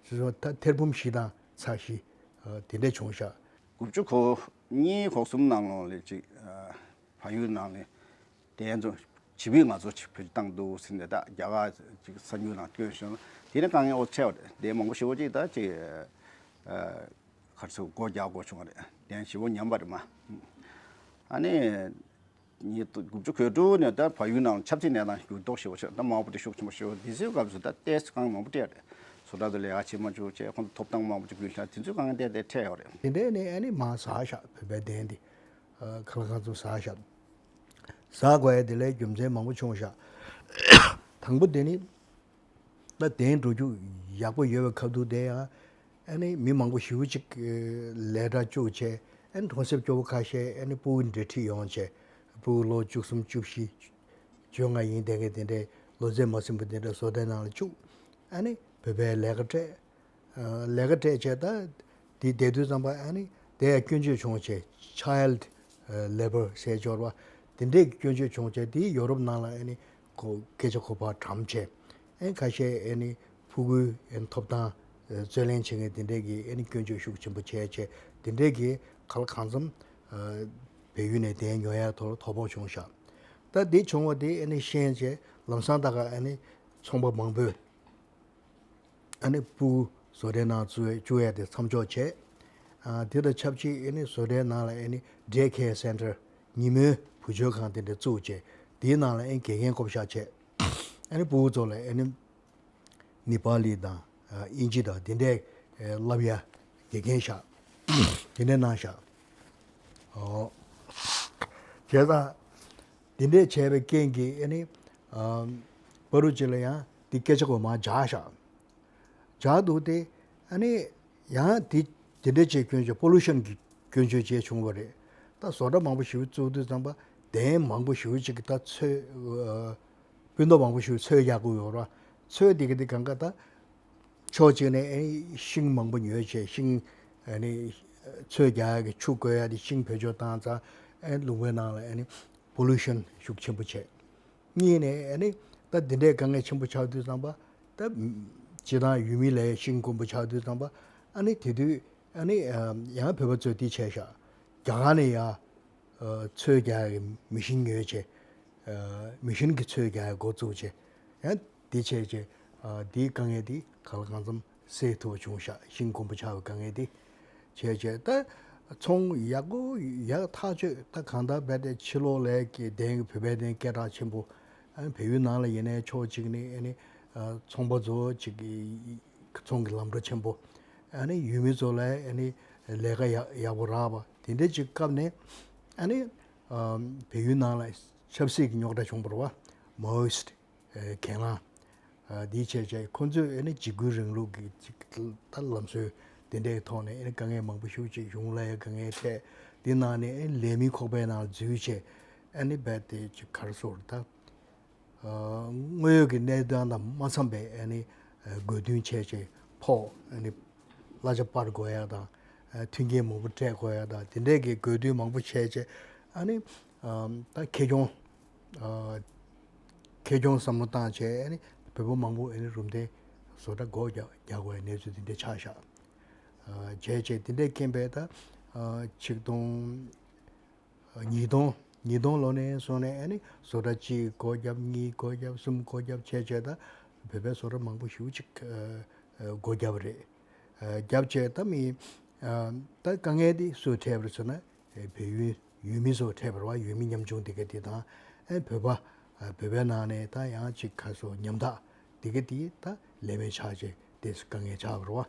ཞེས་སོགས་ད་ཐེར་འབུམ་བཞི་དང་ཚེག་བཞི་ཨ་དེ་འདྲས་བྱུང་ཤག་དགུ་བཅུ་གོ་གཉིས་གོ་གསུམ་ནང་ལོགས་ལ་ཅིག་ཨ་བལ་ཡུལ་ནང་ལ་གདན་ཚོ་བྱིས་པའི་ང་ཚོ་ཅིག་བེད་སྤྱོད་བཏང་འདུག་ཟེར་ནས་ད་རྒྱ་གར་ཅིག་གསར་འགྱུར་ནང་བསྐྱོན་བྱུང་། དེ་ནས་དཀའ་ངལ་འོ་འཕྲད་པ་རེད། གདན་མང་པོ་ཞེ་པོ་ཅིག་ད་ཅིག་ཨ་ག་རེ་ཟེར་སྒོ་རྒྱག་དགོས་བྱུང་བ་རེད། གདན་ཞེ་པོ་ཉམས་པ་རེད་མ། ཨ་ནི་ཉིས་སྟོང་དགུ་བཅུ་གོ་དྲུག་ནས་ད་བལ་ཡུལ་ནང་ཆབ་སྲིད་གནས་སྟངས་འགྱུར་ལྡོག་ཞེ་པོ་ཆགས། ད་མའོ་པོ་ཏེ་ཤུགས་ཆེན་པོ་ཞེ་པོ་འདི་ཚོའི་སྐབས་སུ་ད་ཏོག་ཙམ་དཀའ་ངལ་མང་པོ་འཕྲད་རེད། བཟོ་གྲྭ་དུ་ལས་ཀ་བྱེད་མ་བཅུག་བྱས་ཁོང་ཚོ་ཐོབ་ཐང་མང་པོ་ཅིག་འགུལ་ཤག་དེ་ཚོའི་དཀའ་ངལ་ཏོག་ཙམ་འཕྲད་ཡོད་རེད། དེ་འདྲས་ནས་ཨ་ནི་མར་ཟགས་ཤག་བོད་པའི་གདན་འདི་ཨ་ག་ལ་གང་ཚོ་ཟགས་ཤག་ཟགས་དགོས་ཡ་དེ་ལ་རྒྱུ་མཚན་མང་པོ་བྱུང་ཤག་དང་པོ་དེ་ནི་ད་གདན་འགྲོ་རྒྱུ་ཡག་པོ་ཡོད་པའི་ཁ་ཐུག་དེ་ཡང་ཨ་ནི་མི་མང་པོ་ཞེ་པོ་ཅིག་ལས་གྲྭ་བཅུག་བྱས། ཨ་ནི་གྲོང་གསེབ་སྐྱོ་བོ་ཁ་ཤས་ཨ་ནི་ཕྲུ་གུ་འབྲེལ་འདྲིས་ཡོང་བྱས། ཕྲུ་གུ་ལོ་བཅུ་གསུམ་བཅུ་བཞི་བཅོ་ལྔ་ཡིན་བསྡད་མཁན་དེ་འདྲས་ལོ་ཚད་མ་ཟིན་པ་དེ་འདྲས་བཟོ་གྲྭའི་ནང་ལ་བཅུག་ཨ་ནི་བོད་པའི་ལས་ཀ་སྤྲད། ལས་ཀ་སྤྲད་བྱས་ད་དེ་བསྡད་དུས་ཙམ་པ་ཨ་ནི་དེ་ཡང་སྐྱོན་བརྗོད་བྱུང་བྱས། Child Labour ཟེར་འབྱོར་བ་དེ་འདྲས་ཀྱི་སྐྱོན་བརྗོད་བྱུང་བྱས། དེ་ཡོ་རོབ་ནང་ལ་ཨ་ནི་གོ་སྐད་ཆ་གོ་བ་གྲམ་བྱས། ཨ་ནི་ཁ་ཤས་ཨ་ནི་ཕྲུ་གུའི་ཨ་ནི་ཐོབ་ཐང་རྩོད་ལེན་བྱེད་མཁན་དེ་འདྲས་ཀྱི་ཨ་ནི་སྐྱོན་བརྗོད་ཤུགས་ཆེན་པོ་བྱས་བྱས། དེ་འདྲས་ཀྱི་ག་ལ་གང་འཚམ་བལ་ཡུལ་ནས་གདན་ཉོ་ཡ་ཐོག་ལ་དོ་ཕོག་བྱུང་ཤག་ད་དེ་བྱུང་བ་དེ་ཨ་ནི་ཤེས་བྱས་ལམ་སང་ད་ག་ཨ་ནི་ཚོང་པ་མང་པོས་ཨ་ནི་ཕྲུ་གུ་བཟོ་གྲྭའི་ནང་བཙུགས་བཅུག་ཡ་དེ་མཚམས་འཇོག་བྱས། ཨ་དེ་དང་ཆབས་ཅིག་ཨ་ནི་བཟོ་གྲྭའི་ནང་ལ་ཨ་ནི་Day Care Center ཉིན་མོའི་བུ་བཅོལ་ཁང་དེ་འདྲ་བཙུགས་བྱས། དེའི་ནང་ལ་ཨེ་དགེ་རྒན་བསྐོ་བཞག་བྱས། ཨ་ནི་ཕྲུ་གུ་ཚོ་ལ་ཨ་ནི་ནི་པ་ལི་དང་ཨ་དབྱིན་ཇི་དང་དེ་འདྲའི་ཨེ་བསླབ་ཡ་དགེ་རྒན་བཞག་དེ་འདྲ་གནང་བཞག་ཨོ། བྱས་ཙང་དེ་འདྲས་བྱས་པའི་རྐྱེན་གྱིས་ཨ་ནི་ཨ་བར་དུ་ཅིག་ལ་ཡང་དེ་སྐད་ཆ་གོ་མ་འཇགས་བཞག་འཇགས་འདུག་སྟེ། ཨ་ནི་ཡང་དེ་དེ་འདྲ་བྱས་སྐྱོན་བརྗོད་པོ་ལུ་ཤན་གྱི་སྐྱོན་བརྗོད་བྱས་བྱུང་བ་རེད། ད་བཟོ་གྲྭ་མང་པོ་ཞིག་བཙུགས་དུས་ཙམ་པ་གདན་མང་པོ་ཞིག་ཅིག་གི་ད་ཚོས་ཨ་སྤུན་ཟླ་མང་པོ་ཞིག་ཚོས་རྒྱག་དགོས་ཡོད་ར། ཚོས་དེ་གི་དེ་གང་ག་ད་ཕྱོགས་གཅིག་ནས་ཨེ་ཤིང་མང་པོ་ཉོས་བྱས་ཤིང་ཨ་ནི་ཚོས་རྒྱག་ཡ་གི་ཆུ་བསྐོལ་ཡ་དེ་ཤིང་བེད་སྤྱོད་བཏང་ཙང་ཨེ་ལུང་པའི་ནང་ལ་ཨ་ནི་པོ་ལུ་ཤན་ཤུགས་ཆེན་པོ་བྱས། གཉིས་ནས་ཨ་ནི་ད་འདི་འདྲའི་དཀའ་ངལ་ཆེན་པོ་ཆགས་དུས་ཙམ་པ། ད་སྤྱི་བཏང་ཡུལ་མི་ལ་ཤིང་དཀོན་པོ་ཆགས་དུས་ཙམ་པ། ཨ་ནི་དེ་དུས་ཨ་ནི་ཡང་བོད་པ་ཚོས་དེ་བྱས་ཤག་རྒྱ་གར་ནས་ཡ་ཚོས་རྒྱག་ཡ་གི་མི་ཤིན་ཉོས་བྱས། མི་ཤིན་གྱི་ཚོས་རྒྱག་ཡ་འགོ་བཙུགས་བྱས། ཡང་དེ་བྱས་བྱས་དེའི་དཀའ་ངལ་དེ་གང་ལ་གང་འཚམ་སེལ་ཐུབ་པ་བྱུང་ཤག་ཤིང་དཀོན་པོ་ཆགས་པའི་དཀའ་ངལ་དེ་བྱས་བྱས། ད་ཚོང་ཡག་པོ་ཡག་ཐག་ཆོད། ད་གང་ལྟར་བས་ཏེ་ཕྱི་ལོགས་ལ་གི་གདན་གྱི་བོད་པའི་གདན་སྐད་གྲགས་ཆེན་པོ། ཨ་ནི་བལ་ཡུལ་ནང་ལ་ཡིན་ནའི་ཕྱོགས་གཅིག་ནས་ཨ་ནི་ཚོང་པ་ཚོ་གཅིག་གི་ཚོང་གི་ལམ་འགྲོ་ཆེན་པོ། ཨ་ནི་ཡུལ་མི་ཚོ་ལ་ཨ་ནི་ལས་ཀ་ཡག་ཡག་པོ་རག་པ་དེ་འདྲ་གཅིག་སྐབས་ནས། ཨ་ནི་བལ་ཡུལ་ནང་ལ་ཆབ་སྲིད་ཀྱི་རྙོག་དྲ་བྱུང་བ་རེད་བ། མའོ་ཡིསྟ་གྱེན་ལངས། འདིའི་བྱས་བྱས་ཁོ་ཚོས་ཨ་ནི་འཇིགས་སྐུལ་རིང་ལུགས་ཀྱི་ཅིག་ད་ལམ་སྲོལ་དེ་འདྲའི་ཐོག་ནས་ཨ་ནི་དཀའ་ངལ་མང་པོ་ཞེ་པོ་ཅིག་བྱུང་ལ་ཡ་དཀའ་ངལ་འཕྲད། དེ་ནང་ནས་ཨ་ནི་ལས་མི་ཁོག་པའི་ནང་འཛུལ་བྱས། ཨ་ནི་རྦད་དེ་ཅིག་ག་རེ་ཟེར་ད། དངོས་ཡོད་ཀྱི་གནས་སྟངས་དང་མ་འཚམས་པའི་ཨ་ནི་དགོས་འདུན་བྱས་བྱས་ཕོགས་ཨ་ནི་གླ་ཆ་སྤར་དགོས་ཡ་དང་། མཐུན་རྐྱེན་མང་པོ་སྤྲད་དགོས་ཡ་དང་དེ་འདྲའི་གི་དགོས་འདུན་མང་པོ་བྱས་བྱས། ཨ་ནི་ད་ཁེ་གྱོང་ཁེ་གྱོང་བསམ་བློ་བཏང་བྱས་ཨ་ནི་བོད་པ་མང་པོ་ཨ་ནི་རུམ་གདན་བཟོ་གྲྭ་སྒོ་རྒྱག་རྒྱག་དགོས་ཡ་གནས་ཚུལ་དེ་འདྲ་ཆགས་བཞག་བྱས་བྱས་དེ་འདྲའི་རྐྱེན་པས་ད་ཆིག་སྟོང་ཉིས་སྟོང་ཉིས་སྟོང་ལོ་ནས་བཟུང་ནས་ཨ་ནི་བཟོ་གྲྭ་གཅིག་སྒོ་བརྒྱབ། གཉིས་སྒོ་བརྒྱབ། གསུམ་སྒོ་བརྒྱབ་བྱས་བྱས་ད་བོད་པའི་བཟོ་གྲྭ་མང་པོ་ཞེ་པོ་ཅིག་སྒོ་བརྒྱབ་པ་རེད། རྒྱབ་བྱས་ད་མི་ད་དཀའ་ངལ་འདི་སུས་འཕྲད་པ་རེད་ཟེར་ན། བལ་ཡུལ་ཡུལ་མི་ཚོ་འཕྲད་པ་རེད་བ། ཡུལ་མི་ཉམ་ཆུང་དེ་ག་དེ་དང་ཨ་བོད་པ་བོད་པའི་ནང་ནས་ད་ཡང་ཅིག་ག་རེ་ཟེར་ཉམ་ཐག་དེ་ག་དེ་ད་ལས་མེད་ཆགས་བྱས་དེ་དཀའ་ངལ་ཆགས་པ་རེད་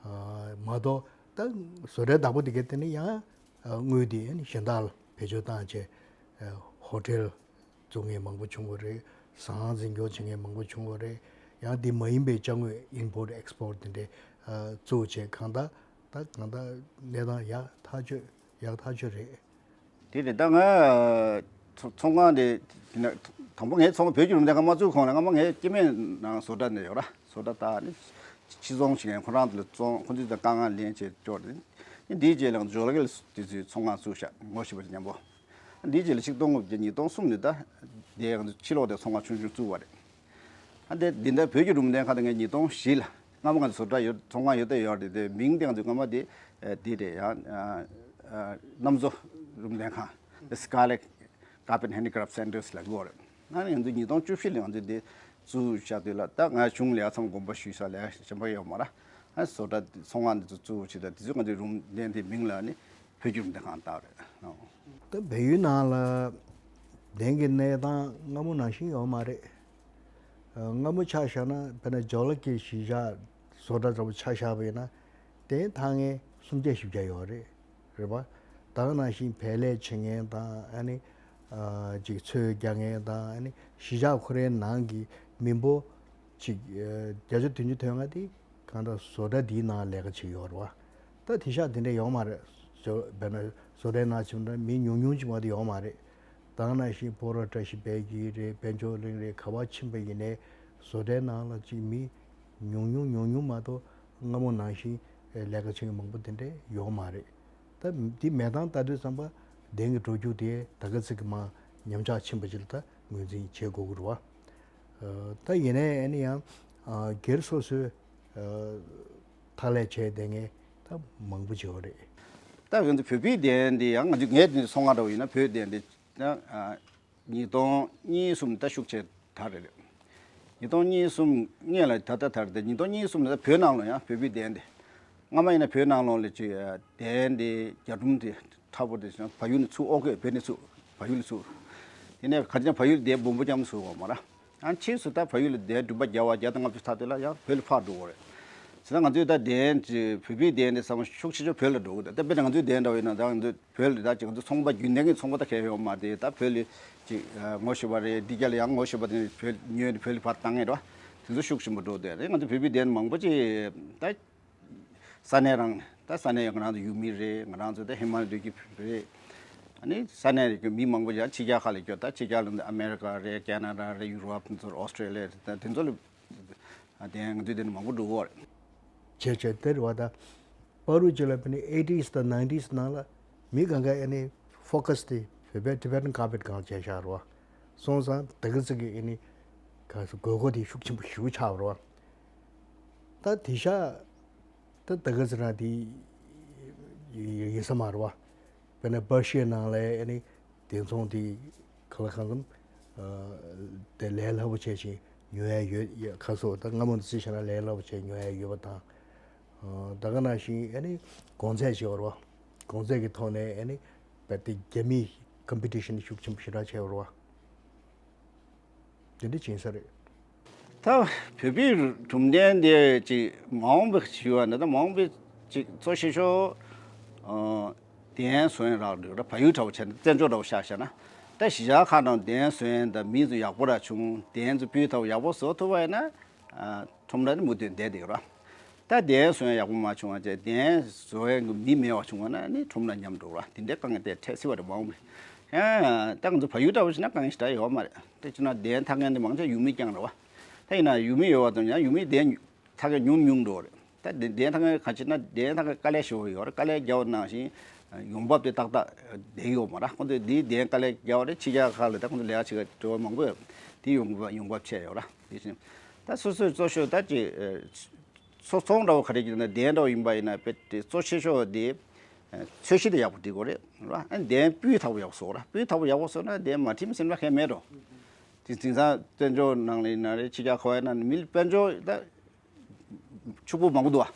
བ། མ་གཏོགས་ད་བཟོ་གྲྭའི་བདག་པོ་དེ་ག་དེ་ནི་ཡང་དངུལ་དེ་གཞན་དག་ལ་བེད་སྤྱོད་བཏང་བྱས་ཧོ་ཊེལ་བཙུགས་མཁན་མང་པོ་བྱུང་བ་རེད། ཟ་ཁང་འཛིན་སྐྱོང་བྱེད་མཁན་མང་པོ་བྱུང་བ་རེད། ཡང་འདི་མ་ཡིན་པའི་ཅ་དངོས་ཨིམ་པོར་ཊི་ཨེགས་པོར་ཊི་དེ་འདྲས་བཙུགས་བྱས་གང་ལྟར་ད་གང་ལྟར་གནས་སྟངས་ཡག་ཐག་ཆོད་ཡག་ཐག་ཆོད་རེད། དེ་ནི་ད་ང་ཚོ་ཚོང་ཁང་དེ་དེ་ནས་དང་པོ་ངའི་ཚོང་བོད་ཀྱི་རུམ་དེ་ཁ་མ་བཙུགས་གོང་ལ་སྔ་མ་ངའི་སྐྱེ་དམན་ནང་བཟོ་གྲྭ་ནས་ཡོད་ར། བཟོ་གྲྭ་ད་ནི་ཕྱི་ཚོང་བྱེད་མཁན་ཁོ་རང་ཚོ་ལ་བཙོང་ཁོ་ཚོས་ད་དཀའ་ངལ་ལེན་བྱས་ཅོག་ནི་འདིའི་རྗེས་ལ་ཇོ་ལ་གེལ་དེ་ཚོས་ཚོང་ཁང་བཙུགས་ཤག་ངོ་ཤེས་པ་མཉམ་པོ། འདིའི་རྗེས་ལ་ཆིག་སྟོང་དགུ་བརྒྱ་ཉིས་སྟོང་གསུམ་ནས་ད་དེ་ང་ཚོ་ཕྱི་ལོགས་དེ་ཚོང་ཁང་ཆུང་ཆུང་བཙུགས་པ་རེད། ཨ་དེ་འདི་འདྲ་བོད་ཀྱི་རུམ་གདན་ཁང་དེ་ངས་ཉིས་སྟོང་བཞི་ལ་སྔ་མ་ང་ཚོ་བཟོ་གྲྭ་ཡོད་ཚོང་ཁང་ཡོད་དེ་ཡོད་རེད། དེ་མིང་དེ་ང་ཚོ་སྔ་མ་དེ་དེ་རེད་ཡང་གནམ་མཚོ་རུམ་གདན་ཁང་། The Scarlet Carpet Handicraft Centers ལ་གོ་རེད། ཨ་ནི་ང་ཚོ་ཉིས་སྟོང་བཅུ་བཞི་ལ་ང་ཚོ་དེ་བཙུགས་བཞག་དུས་ལ་ད་ང་གཞུང་ལས་མཚམས་དགོངས་པ་ཞུས་ས་ལས་གཞན་པ་ཡོད་མ་རེད། ཨ་བཟོ་གྲྭ་ཚོང་ཁང་འདི་ཚོ་བཙུགས་བྱས་ད་དེ་ཚོ་ང་ཚོའི་རུམ་གདན་དེ་མིང་ལ་ནི་བོད་ཀྱི་རུམ་གདན་ཁང་བཏགས་རེད། ད་བལ་ཡུལ་ནང་ལ་གདན་གྱི་གནས་སྟངས་སྔ་མོ་ནང་བཞིན་ཡོད་མ་རེད། སྔ་མོ་ཆ་བཞག་ན་དཔེར་ན་ཇོ་ལ་གེལ་གཞིས་ཆགས་བཟོ་གྲྭ་འདྲ་པོ་ཆ་བཞག་པ་ཡིན་ན་གདན་འཐག་མཁན་སུམ་བརྒྱ་བཞི་བརྒྱ་ཡོད་རེད། རེད་པ། ད་ག་ནང་བཞིན་བལ་ལས་བྱེད་མཁན་དང་ཨ་ནི་ཅིག་ཚོས་རྒྱག་མཁན་དང་ཨ་ནི་གཞིས་ཆགས་ཁོ་རའི་ནང་གི་མི་འབོར་ཅིག་བརྒྱ་ཆ་བདུན་ཅུ་དོན་ལྔ་དེ་གང་ལྟར་བཟོ་གྲྭ་འདིའི་ནང་ལས་ཀ་བྱེད་ཡོད་རེད་བ། ད་དེང་སང་དེ་འདྲ་ཡོད་མ་རེད། བཟོ་དཔེར་ན་བཟོ་གྲྭའི་ནང་ཕྱིན་ན་མི་ཉུང་ཉུང་ཅིག་མ་གཏོགས་ཡོད་མ་རེད། ད་ག་ནང་བཞིན་སྤ་རོ་བཀྲ་ཤིས་དཔལ་སྐྱིད་རེད། དཔལ་འབྱོར་གླིང་རེད། ག་པར་ཕྱིན་པ་ཡིན་ནའི་བཟོ་གྲྭའི་ནང་ལ་ཅིག་མི་ཉུང་ཉུང་ཉུང་ཉུང་མ་གཏོགས་སྔ་མོ་ནང་བཞིན་ལས་ཀ་བྱེད་མཁན་མང་པོ་དེ་འདྲ་ཡོད་མ་རེད། ད་འདི་མེད་སྟངས་ལྟ་དུས་ཙམ་པ་གདན་གྱི་འགྲོ་རྒྱུག་དེ་ད་ག་ཚོད་ཀྱི་མར་ཉམས་ཆག་ཕྱིན་པ་ཅིག་ལ་ད་ངོས་འཛིན་བྱེད་དགོས་ཀྱི་རེད་བ། ད་ཡིན་ནའི་ཨ་ནི་ཡང་སྒེར་སོ་སོའི་ཐག་ལས་བྱས་བསྡད་མཁན་ད་མང་པོ་ཅིག་ཡོད་རེད། ད་ང་ཚོ་བོད་པའི་གདན་འདི་ཡང་ང་ཚོ་ངས་འདི་ཚོང་ཁང་འདྲ་བོ་ཡིན་ན་བོད་གདན་འདི་ད་ཉིས་སྟོང་གཉིས་གསུམ་ད་ཤུགས་ཆེ་དར་རེད། ཉིས་སྟོང་གཉིས་གསུམ་སྔོན་ལ་ད་ལྟ་དར་ཏེ་ཉིས་སྟོང་གཉིས་གསུམ་ལ་ད་བོད་ནང་ལ་ཡང་བོད་པའི་གདན་འདི། སྔ་མ་ཡིན་ན་བོད་ནང་ལོགས་ལ་ཅིག་གདན་འདི་རྒྱ་སྒྲོམ་དེ་ཁྲ་བོ་དེ་བྱས་བལ་ཡུལ་ནས་ཚུར་ཨོ་ཁེ་བོད་ནས་ཚུར་ བལ་ཡུལ་ལ་བཙུགས། དེ་ནས་ག་ཅི་ན་བལ་ཡུལ་ལ་གདན་འབུམ་པོ་བརྐྱངས་བཙུགས་པ་མ་ར། ཨ་ཕྱིས་སུ་ད་བལ་ཡུལ་ལ་གདན་འབྲུག་པ་བརྒྱ་པ་བརྒྱ་དང་ལྔ་བཅུ་ཐ་དེ་ལ་ཡང་བོད་ལ་ཕར་འགྲོ་བ་རེད། བྱས་ཙང་ང་ཚོས་ད་གདན་བོད་པའི་གདན་དེ་ཚང་མ་ཤུགས་ཆེ་ཤོས་བོད་ལ་འགྲོ་གི་འདུག་ད་དཔེར་ན་ང་ཚོའི་གདན་འདྲ་བ་ཡིན་ན་ད་ང་ཚོས་བོད་ལ་ད་ཅིག་ང་ཚོ་ཚོང་པ་རྒྱུན་ལྡན་གྱི་ཚོང་པ་ད་གས་ཡོད་མ་རེད། ད་བོད་ལ་ཅིག་ངོ་ཤེས་པ་རེད། འདི་རྒྱ་ལ་ཡང་ངོ་ཤེས་པ་དེ་བོད་ཉོས་ནས་བོད་ལ་ཕར་བཏང་ངེས་རེད་བ། དེ་ཚོ་ཤུགས་ཆེན་པོ་འགྲོ་བསྡད་རེད། ང་ཚོ་བོད་པའི་གདན་མང་པོ་ཅིག་ད། ས་གནས་རང་ད་ས་གནས་ང་རང་ཚོ་ཡུལ་མི་རེད། ང་རང་ཚོ་ད་ཧི་མ་ལ་སྡོད་ཀྱི་རེད། ཨ་ནི་ས་གནས་རེད་ཀྱི་མི་མང་པོ་ཡང་ཕྱི་རྒྱལ་ཁག་ལ་སྐྱོད། ད་ཕྱི་རྒྱལ་ལ་ཨ་མེ་རི་ཀ་རེད། ཁེ་ན་ཌ་རེད། ཡུ་རོབ་དེ་ཚོར་ཨོ་སི་ཀྲེ་ལི་ཡ་རེད། ད་དེ་ཚོ་ལ་ཨ་དེ་ང་ཚོའི་དེ་ནས་མང་པོ་འགྲོ་གི་ཡོད་རེད། བྱས་བྱས་དེ་རེད་བ། ད་བར་དུ་ཅིག་ལ་ཕ་ནི་eighties་དང་nineties་ནང་ལ་མི་གང་ག་ཨ་ནི་ཕོ་ཀ་སི་དེ་བོད་པའི་Tibetan carpet་སྒང་བྱས་བཞག་རེད་བ། སོང་ཙང་ད་ག་ཚོད་ཀྱི་ཨ་ནི་ག་ཚོད་དགོས་མཁོ་དེ་ཤུགས་ཆེན་པོ་ཞེ་པོ་ཆགས་པ་རེད་བ། ད་དེ་ཤ་ད་ད་ག་ཚོད་རང་དེ་ཡིན་ས་མ་རེད་བ། དཔེར་ན་པར་ཤི་ཡའི་ནང་ལ་ཨ་ནི་དེ་ཚོང་དེ་ག་ལ་གང་འཚམ་དེ་ལས་སླ་པོ་བྱས་ཤིང་ཉོ་ཡ་ཡོད། ཁ་སོ་ད་སྔ་མོ་འདི་ཚོ་བྱས་ན་ལས་སླ་པོ་བྱས་ཉོ་ཡ་ཡོད་པ་དང་། ད་ག་ནང་བཞིན་ཨ་ནི་གོང་ཚད་བྱས་པ་རེད་བ། གོང་ཚད་ཀྱི་ཐོག་ནས་ཨ་ནི་རྦད་དེ་རྒྱ་མིའི་ཀམ་པི་ཊི་ཤན་ཤུགས་ཆེན་པོ་ཞེ་དྲག་བྱས་པ་རེད་བ། དེ་འདྲ་ཕྱིན་ས་རེད། ད་བོད་པའི་གྲུབ་མཐའ་འདི་ཅིག་མ་འོངས་པའི་ཞུ་བ་འདི་ད་མ་འོངས་པའི་ཅིག་གཙོ་ཆེ་ཤོས་གདན་བཟོ་ཡ་རག་འདུག་ར། བལ་ཡུལ་འདྲ་བོ་བྱས་ན་བཙན་བྱོལ་འདྲ་བོ་ཆ་བཞག་ན། ད་གཞིས་ཆགས་ཁག་ནང་གདན་བཟོ་ཡ་ད་མི་ཚོ་ཡག་པོ་ར་བྱུང་། གདན་ཚོ་སྤུས་དག་པོ་ཡག་པོ་བཟོ་ཐུབ་པ་ཡིན་ན། ཁྲོམ་ར་ནི་མུ་མཐུད་བསྡད་བསྡད་ཡོད་ར། ད་གདན་བཟོ་ཡ་ཡག་པོ་མ་བྱུང་བ་བྱས། གདན་བཟོ་ཡ་གི་མི་མེད་པ་བྱུང་བ་ན་ནི་ཁྲོམ་ར་ཉམས་འགྲོ་ར། དེ་འདྲའི་དཀའ་ངལ་དེ་འཕྲད་སྲིད་པ་རེད་མ་འོངས་པ། ཡང་ད་ང་ཚོ་བལ་ཡུལ་འདྲ་བོ་ཞིག་ན་དཀའ་ངལ་ཞེ་དྲག་ཡོད་མ་རེད། དེ་བྱས་ན་གདན་འཐག་མཁན་དེ་མང་ཆེ་ཡུལ་མི་རྐྱང་རེད་བ། ད་ཡིན་ན་ཡུལ་མི་ཡོད་པ་དང་ཡང་ཡུལ་མི་གདན་འཐག་མཁན་ཉུང་ཉུང་འགྲོ་རེད། ད་གདན་འཐག་མཁན་ག་ཅིག་ན་གདན་འཐག་མཁན་དཀའ་ལས་ཞེ་པོ་ཡོད་རེད། དཀའ་ལས་རྒྱག་པ་ནང་བཞིན་ཡོང་འབབ་དེ་ཏག་ཏག་ལྡན་ཡོད་མ་རེད། ཁོང་ཚོས་འདིའི་གདན་དཀའ་ལས་རྒྱག་པ་རེད། ཕྱི་རྒྱལ་ཁག་ལ་ད་ཁོང་ཚོ་ལས་ཀ་བྱེད་མཁན་འབྲེལ་བ་མང་པོ་ཡོད། དེ་ཡོང་འབབ་ཡོང་འབབ་ཆེ་ཡོད་ར། དེ་བཞིན་ད་སོ་སོའི་གཙོ་ཤོས་ད་ཅིག་ཚོ་ཚོང་འདྲ་བོ་ག་རེ་བྱེད་ན་གདན་འདྲ་བོ་ཡིན་པ་ཡིན་ན་དཔེ་དེ་གཙོ་ཆེ་ཤོས་དེ་ཚོས་གཞི་དེ་ཡག་པོ་སྒྲིག་དགོས་རེད་ར། ཨ་གདན་སྤུས་དག་པོ་ཡག་པོ་བཟོ་ར། སྤུས་དག་པོ་ཡག་པོ་བཟོ་ན་གདན་མ་ཐིམ་སེམས་ལ་ཁེལ་མེད་འགྲོ། དེ་དེང་སང་བཙན་བྱོལ་ནང་ལ་ཡིན་ན་རེད། ཕྱི་རྒྱལ་ཁག་ཡིན་ན་མི་དཔལ་འབྱོར་ད་ཕྱུག་པོ་མང་པོ་འདུག་བ།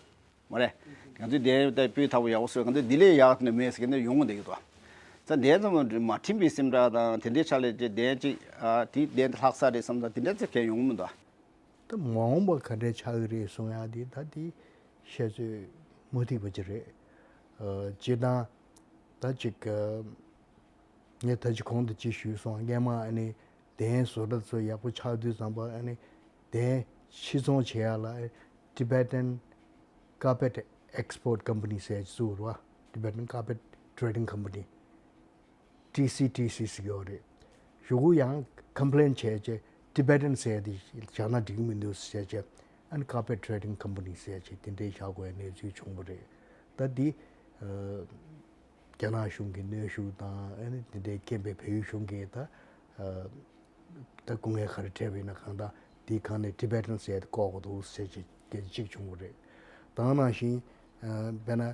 མ་རེད། ང་ཚོའི་གདན་ད་སྤུས་དག་པོ་ཡག་པོ་བཟོས། ང་ཚོའི་འདི་ལས་ཡག་ནི་མེད་ཟེར་མཁན་ཡོང་གི་འདུག་གི་འདུག་ད་གདན་ཙམ་མ་ཐིམ་པའི་སེམས་ཁྲལ་དང་དེ་འདྲའི་ཆ་ལས་ཀྱི་གདན་ཅིག་ཨ་དེའི་གདན་དེ་ལྷག་ས་རེད་བསམ་ད་དེ་འདྲ་ཚེ་གས་ཡོང་གི་མི་འདུག་ད་མ་འོངས་པ་ག་འདྲའི་ཆགས་ཀྱི་རེད་གསུང་ཡག་དེ་ད་དེ་བཤད་ཚོད་མུ་མཐུད་པ་ཅིག་རེད། ཨ་སྤྱིར་བཏང་ད་ཅིག་ངས་ད་ཅིག་གོང་དུ་ཅིག་ཞུས་སོང་། སྔས་མ་ཨ་ནི་གདན་བཟོ་གྲྭ་ཚོ་ཡག་པོ་ཆགས་དུས་ཙམ་པ་ཨ་ནི་གདན་ཕྱིར་ཚོང་བྱེད་ཡག་ལ་Tibetan Carpet Export Company ཟེར་བཙུགས་རེད་བ། Tibetan Carpet Trading Company། ཊི་སི་ཊི་སི་ཟེར་གྱི་ཡོད་རེད། གཞུག་གུ་ཡང་ཀམ་པི་ལེན་བྱས་རྗེས་Tibetan ཟེར་དེ་བཞག་ན་འགྲིག་གི་མི་འདུག་ཟེར་རྗེས་ཨ་ནི་Carpet Trading Company ཟེར་རྗེས་དེ་འདྲའི་བཞག་དགོས་གནས་ཚུལ་བྱུང་བ་རེད། ད་འདི་ཨ་རྒྱ་ནག་གཞུང་གི་གནོན་ཤུགས་དང་ཨ་ནི་དེ་འདྲའི་རྐྱེན་པས་བལ་ཡུལ་གཞུང་གིས་ད་ཨ་ད་སྐུ་ངལ་ག་རེ་འཕྲད་པ་ཡིན་ན་གང་ལྟར་དེའི་སྒང་ནས་Tibetan ཟེར་དེ་བཀོག་དགོས་འདུག་ཟེར་གྱི་སྐད་ཆ་གཅིག་བྱུང་བ་རེད། ད་ག་ནང་བཞིན་ཨ་དཔེར་ན་ད་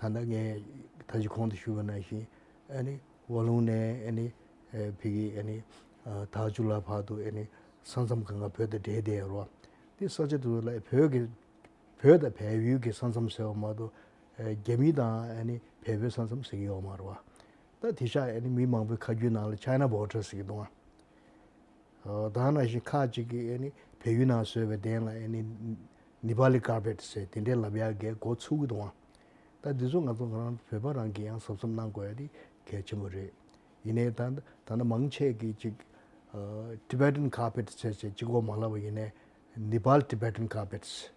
ལྟ་ངས་ད་ཅི་གོང་དུ་ཞུས་པ་ནང་བཞིན་ཨ་ནི་ཝ་ལུང་ནས་ཨ་ནི་ཨ་ཕ་གི་ཨ་ནི་ཨ་ཐག་ཆུ་ལ་བར་དུ་ཨ་ནི་ས་མཚམས་སྒང་ག་བོད་དང་འབྲེལ་བསྡད་ཡོད་རེད་བ། དེ་ས་ཆ་དེ་ཚོ་ལ་བོད་ཀྱི་བོད་དང་བལ་ཡུལ་གྱི་ས་མཚམས་ཟེར་བ་མ་གཏོགས་ཨ་རྒྱ་མི་དང་ཨ་ནི་བལ་པོའི་ས་མཚམས་ཟེར་གྱི་ཡོད་མ་རེད་བ། ད་དེ་ཤག་ཨ་ནི་མི་མང་པོའི་ཁ་རྒྱུན་ནང་ལ་China Border ཟེར་གྱི་འདུག་ཨ། ཨ་ད་ནང་བཞིན་ཁག་ཅིག་གིས་ཨ་ནི་བལ་ཡུལ་ནང་བཟོས་པའི་གདན་ལ་ཨ་ནི་Nepali carpet ཟེར་དེ་འདྲའི་ལབ་ཡག་གི་འགོ་ཚུགས་ཀྱི་འདུག་ཨ། ད་འདི་ཚོ་ང་ཚོ་ང་རང་བོད་པ་རང་གིས་ཡང་གཟབ་གཟབ་གནང་དགོས་ཡ་དེ་གལ་ཆེན་པོ་རེད། ཡིན་ནའི་ད་ད་ནི་མང་ཆེ་གིས་ཅིག་ཨ་Tibetan carpet ཟེར་བྱས་གཅིག་པོ་མ་ལབ་པ་ཡིན་ནའི་Nepal Tibetan carpets།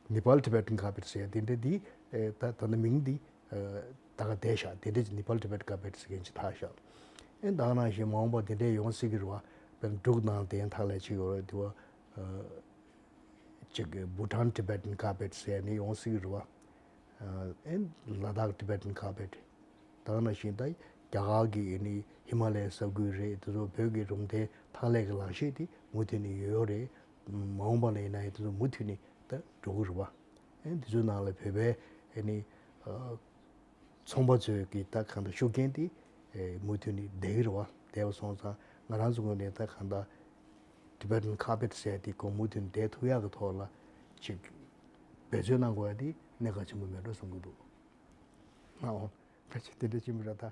Nepal Tibetan carpet ཟེར་ཡ་དེ་འདྲ་འདི་ཨེ་ད་ད་ནི་མིང་འདི་ཨེ་ད་ག་བསྡད་ཤག་དེ་འདྲ་ཅིག་Nepal Tibetan carpet ཟེར་མཁན་ཅིག་ཐག་ཤག་ཨེ་ད་ག་ནང་བཞིན་མ་འོངས་པ་དེ་འདྲ་ཡོང་སྲིད་ཀྱི་རེད་བ། དཔེར་ན་འབྲུག་ནང་གདན་འཐག་ལས་ཅིག་ཡོད་རེད་དེ་བ། ཨེ་ཅིག་Bhutan Tibetan carpet ཟེར་ནི་ཡོང་སྲིད་ཀྱི་རེད་བ། ཨེ་ལ་དྭགས་Tibetan carpet། ད་ག་ནང་བཞིན་ད་རྒྱ་གར་གྱི་ཨེ་ནི་ཧི་མ་ལ་ཡའི་ས་ཁུལ་རེད། དེ་ཚོ་བོད་ཀྱི་རུམ་གདན་འཐག་ལས་ཀྱི་ལག་ཤེས་དེ་མུ་མཐུད་ནས་ཡོད་ཡོད་རེད། མ་འོངས་པ་ལ་ཡིན་ན་ཡང་དེ་ཚོ་མུ་མཐུད་ནས་ད་འགྲོ་གི་རེད་བ། ཨེ་འདི་ཚོའི་ནང་ལ་བོད་པའི་ཨེ་ནི་ཨ་ཚོང་པ་ཚོའི་གི་ད་གང་ལྟར་ཤུགས་རྐྱེན་དེ་ཨེ་མུ་མཐུད་ནས་བསྡད་ཀྱི་རེད་བ། བསྡད་པ་སོང་ཙང་ང་རང་ཚོ་ངོས་ནས་ད་གང་ལྟར་Tibetan carpet ཟེར་དེ་གོང་མུ་མཐུད་ནས་བསྡད་ཐུབ་ཡག་གི་ཐོག་ལ་ཅིག་འབད་བརྩོན་གནང་དགོས་ཡ་དེ་གནད་འགག་ཆེན་པོ་མེད་འགྲོ་བསམ་གྱི་འདུག་ཨོ་ཕལ་ཆེར་དེ་འདྲ་ཅིག་མི་རེད་ད།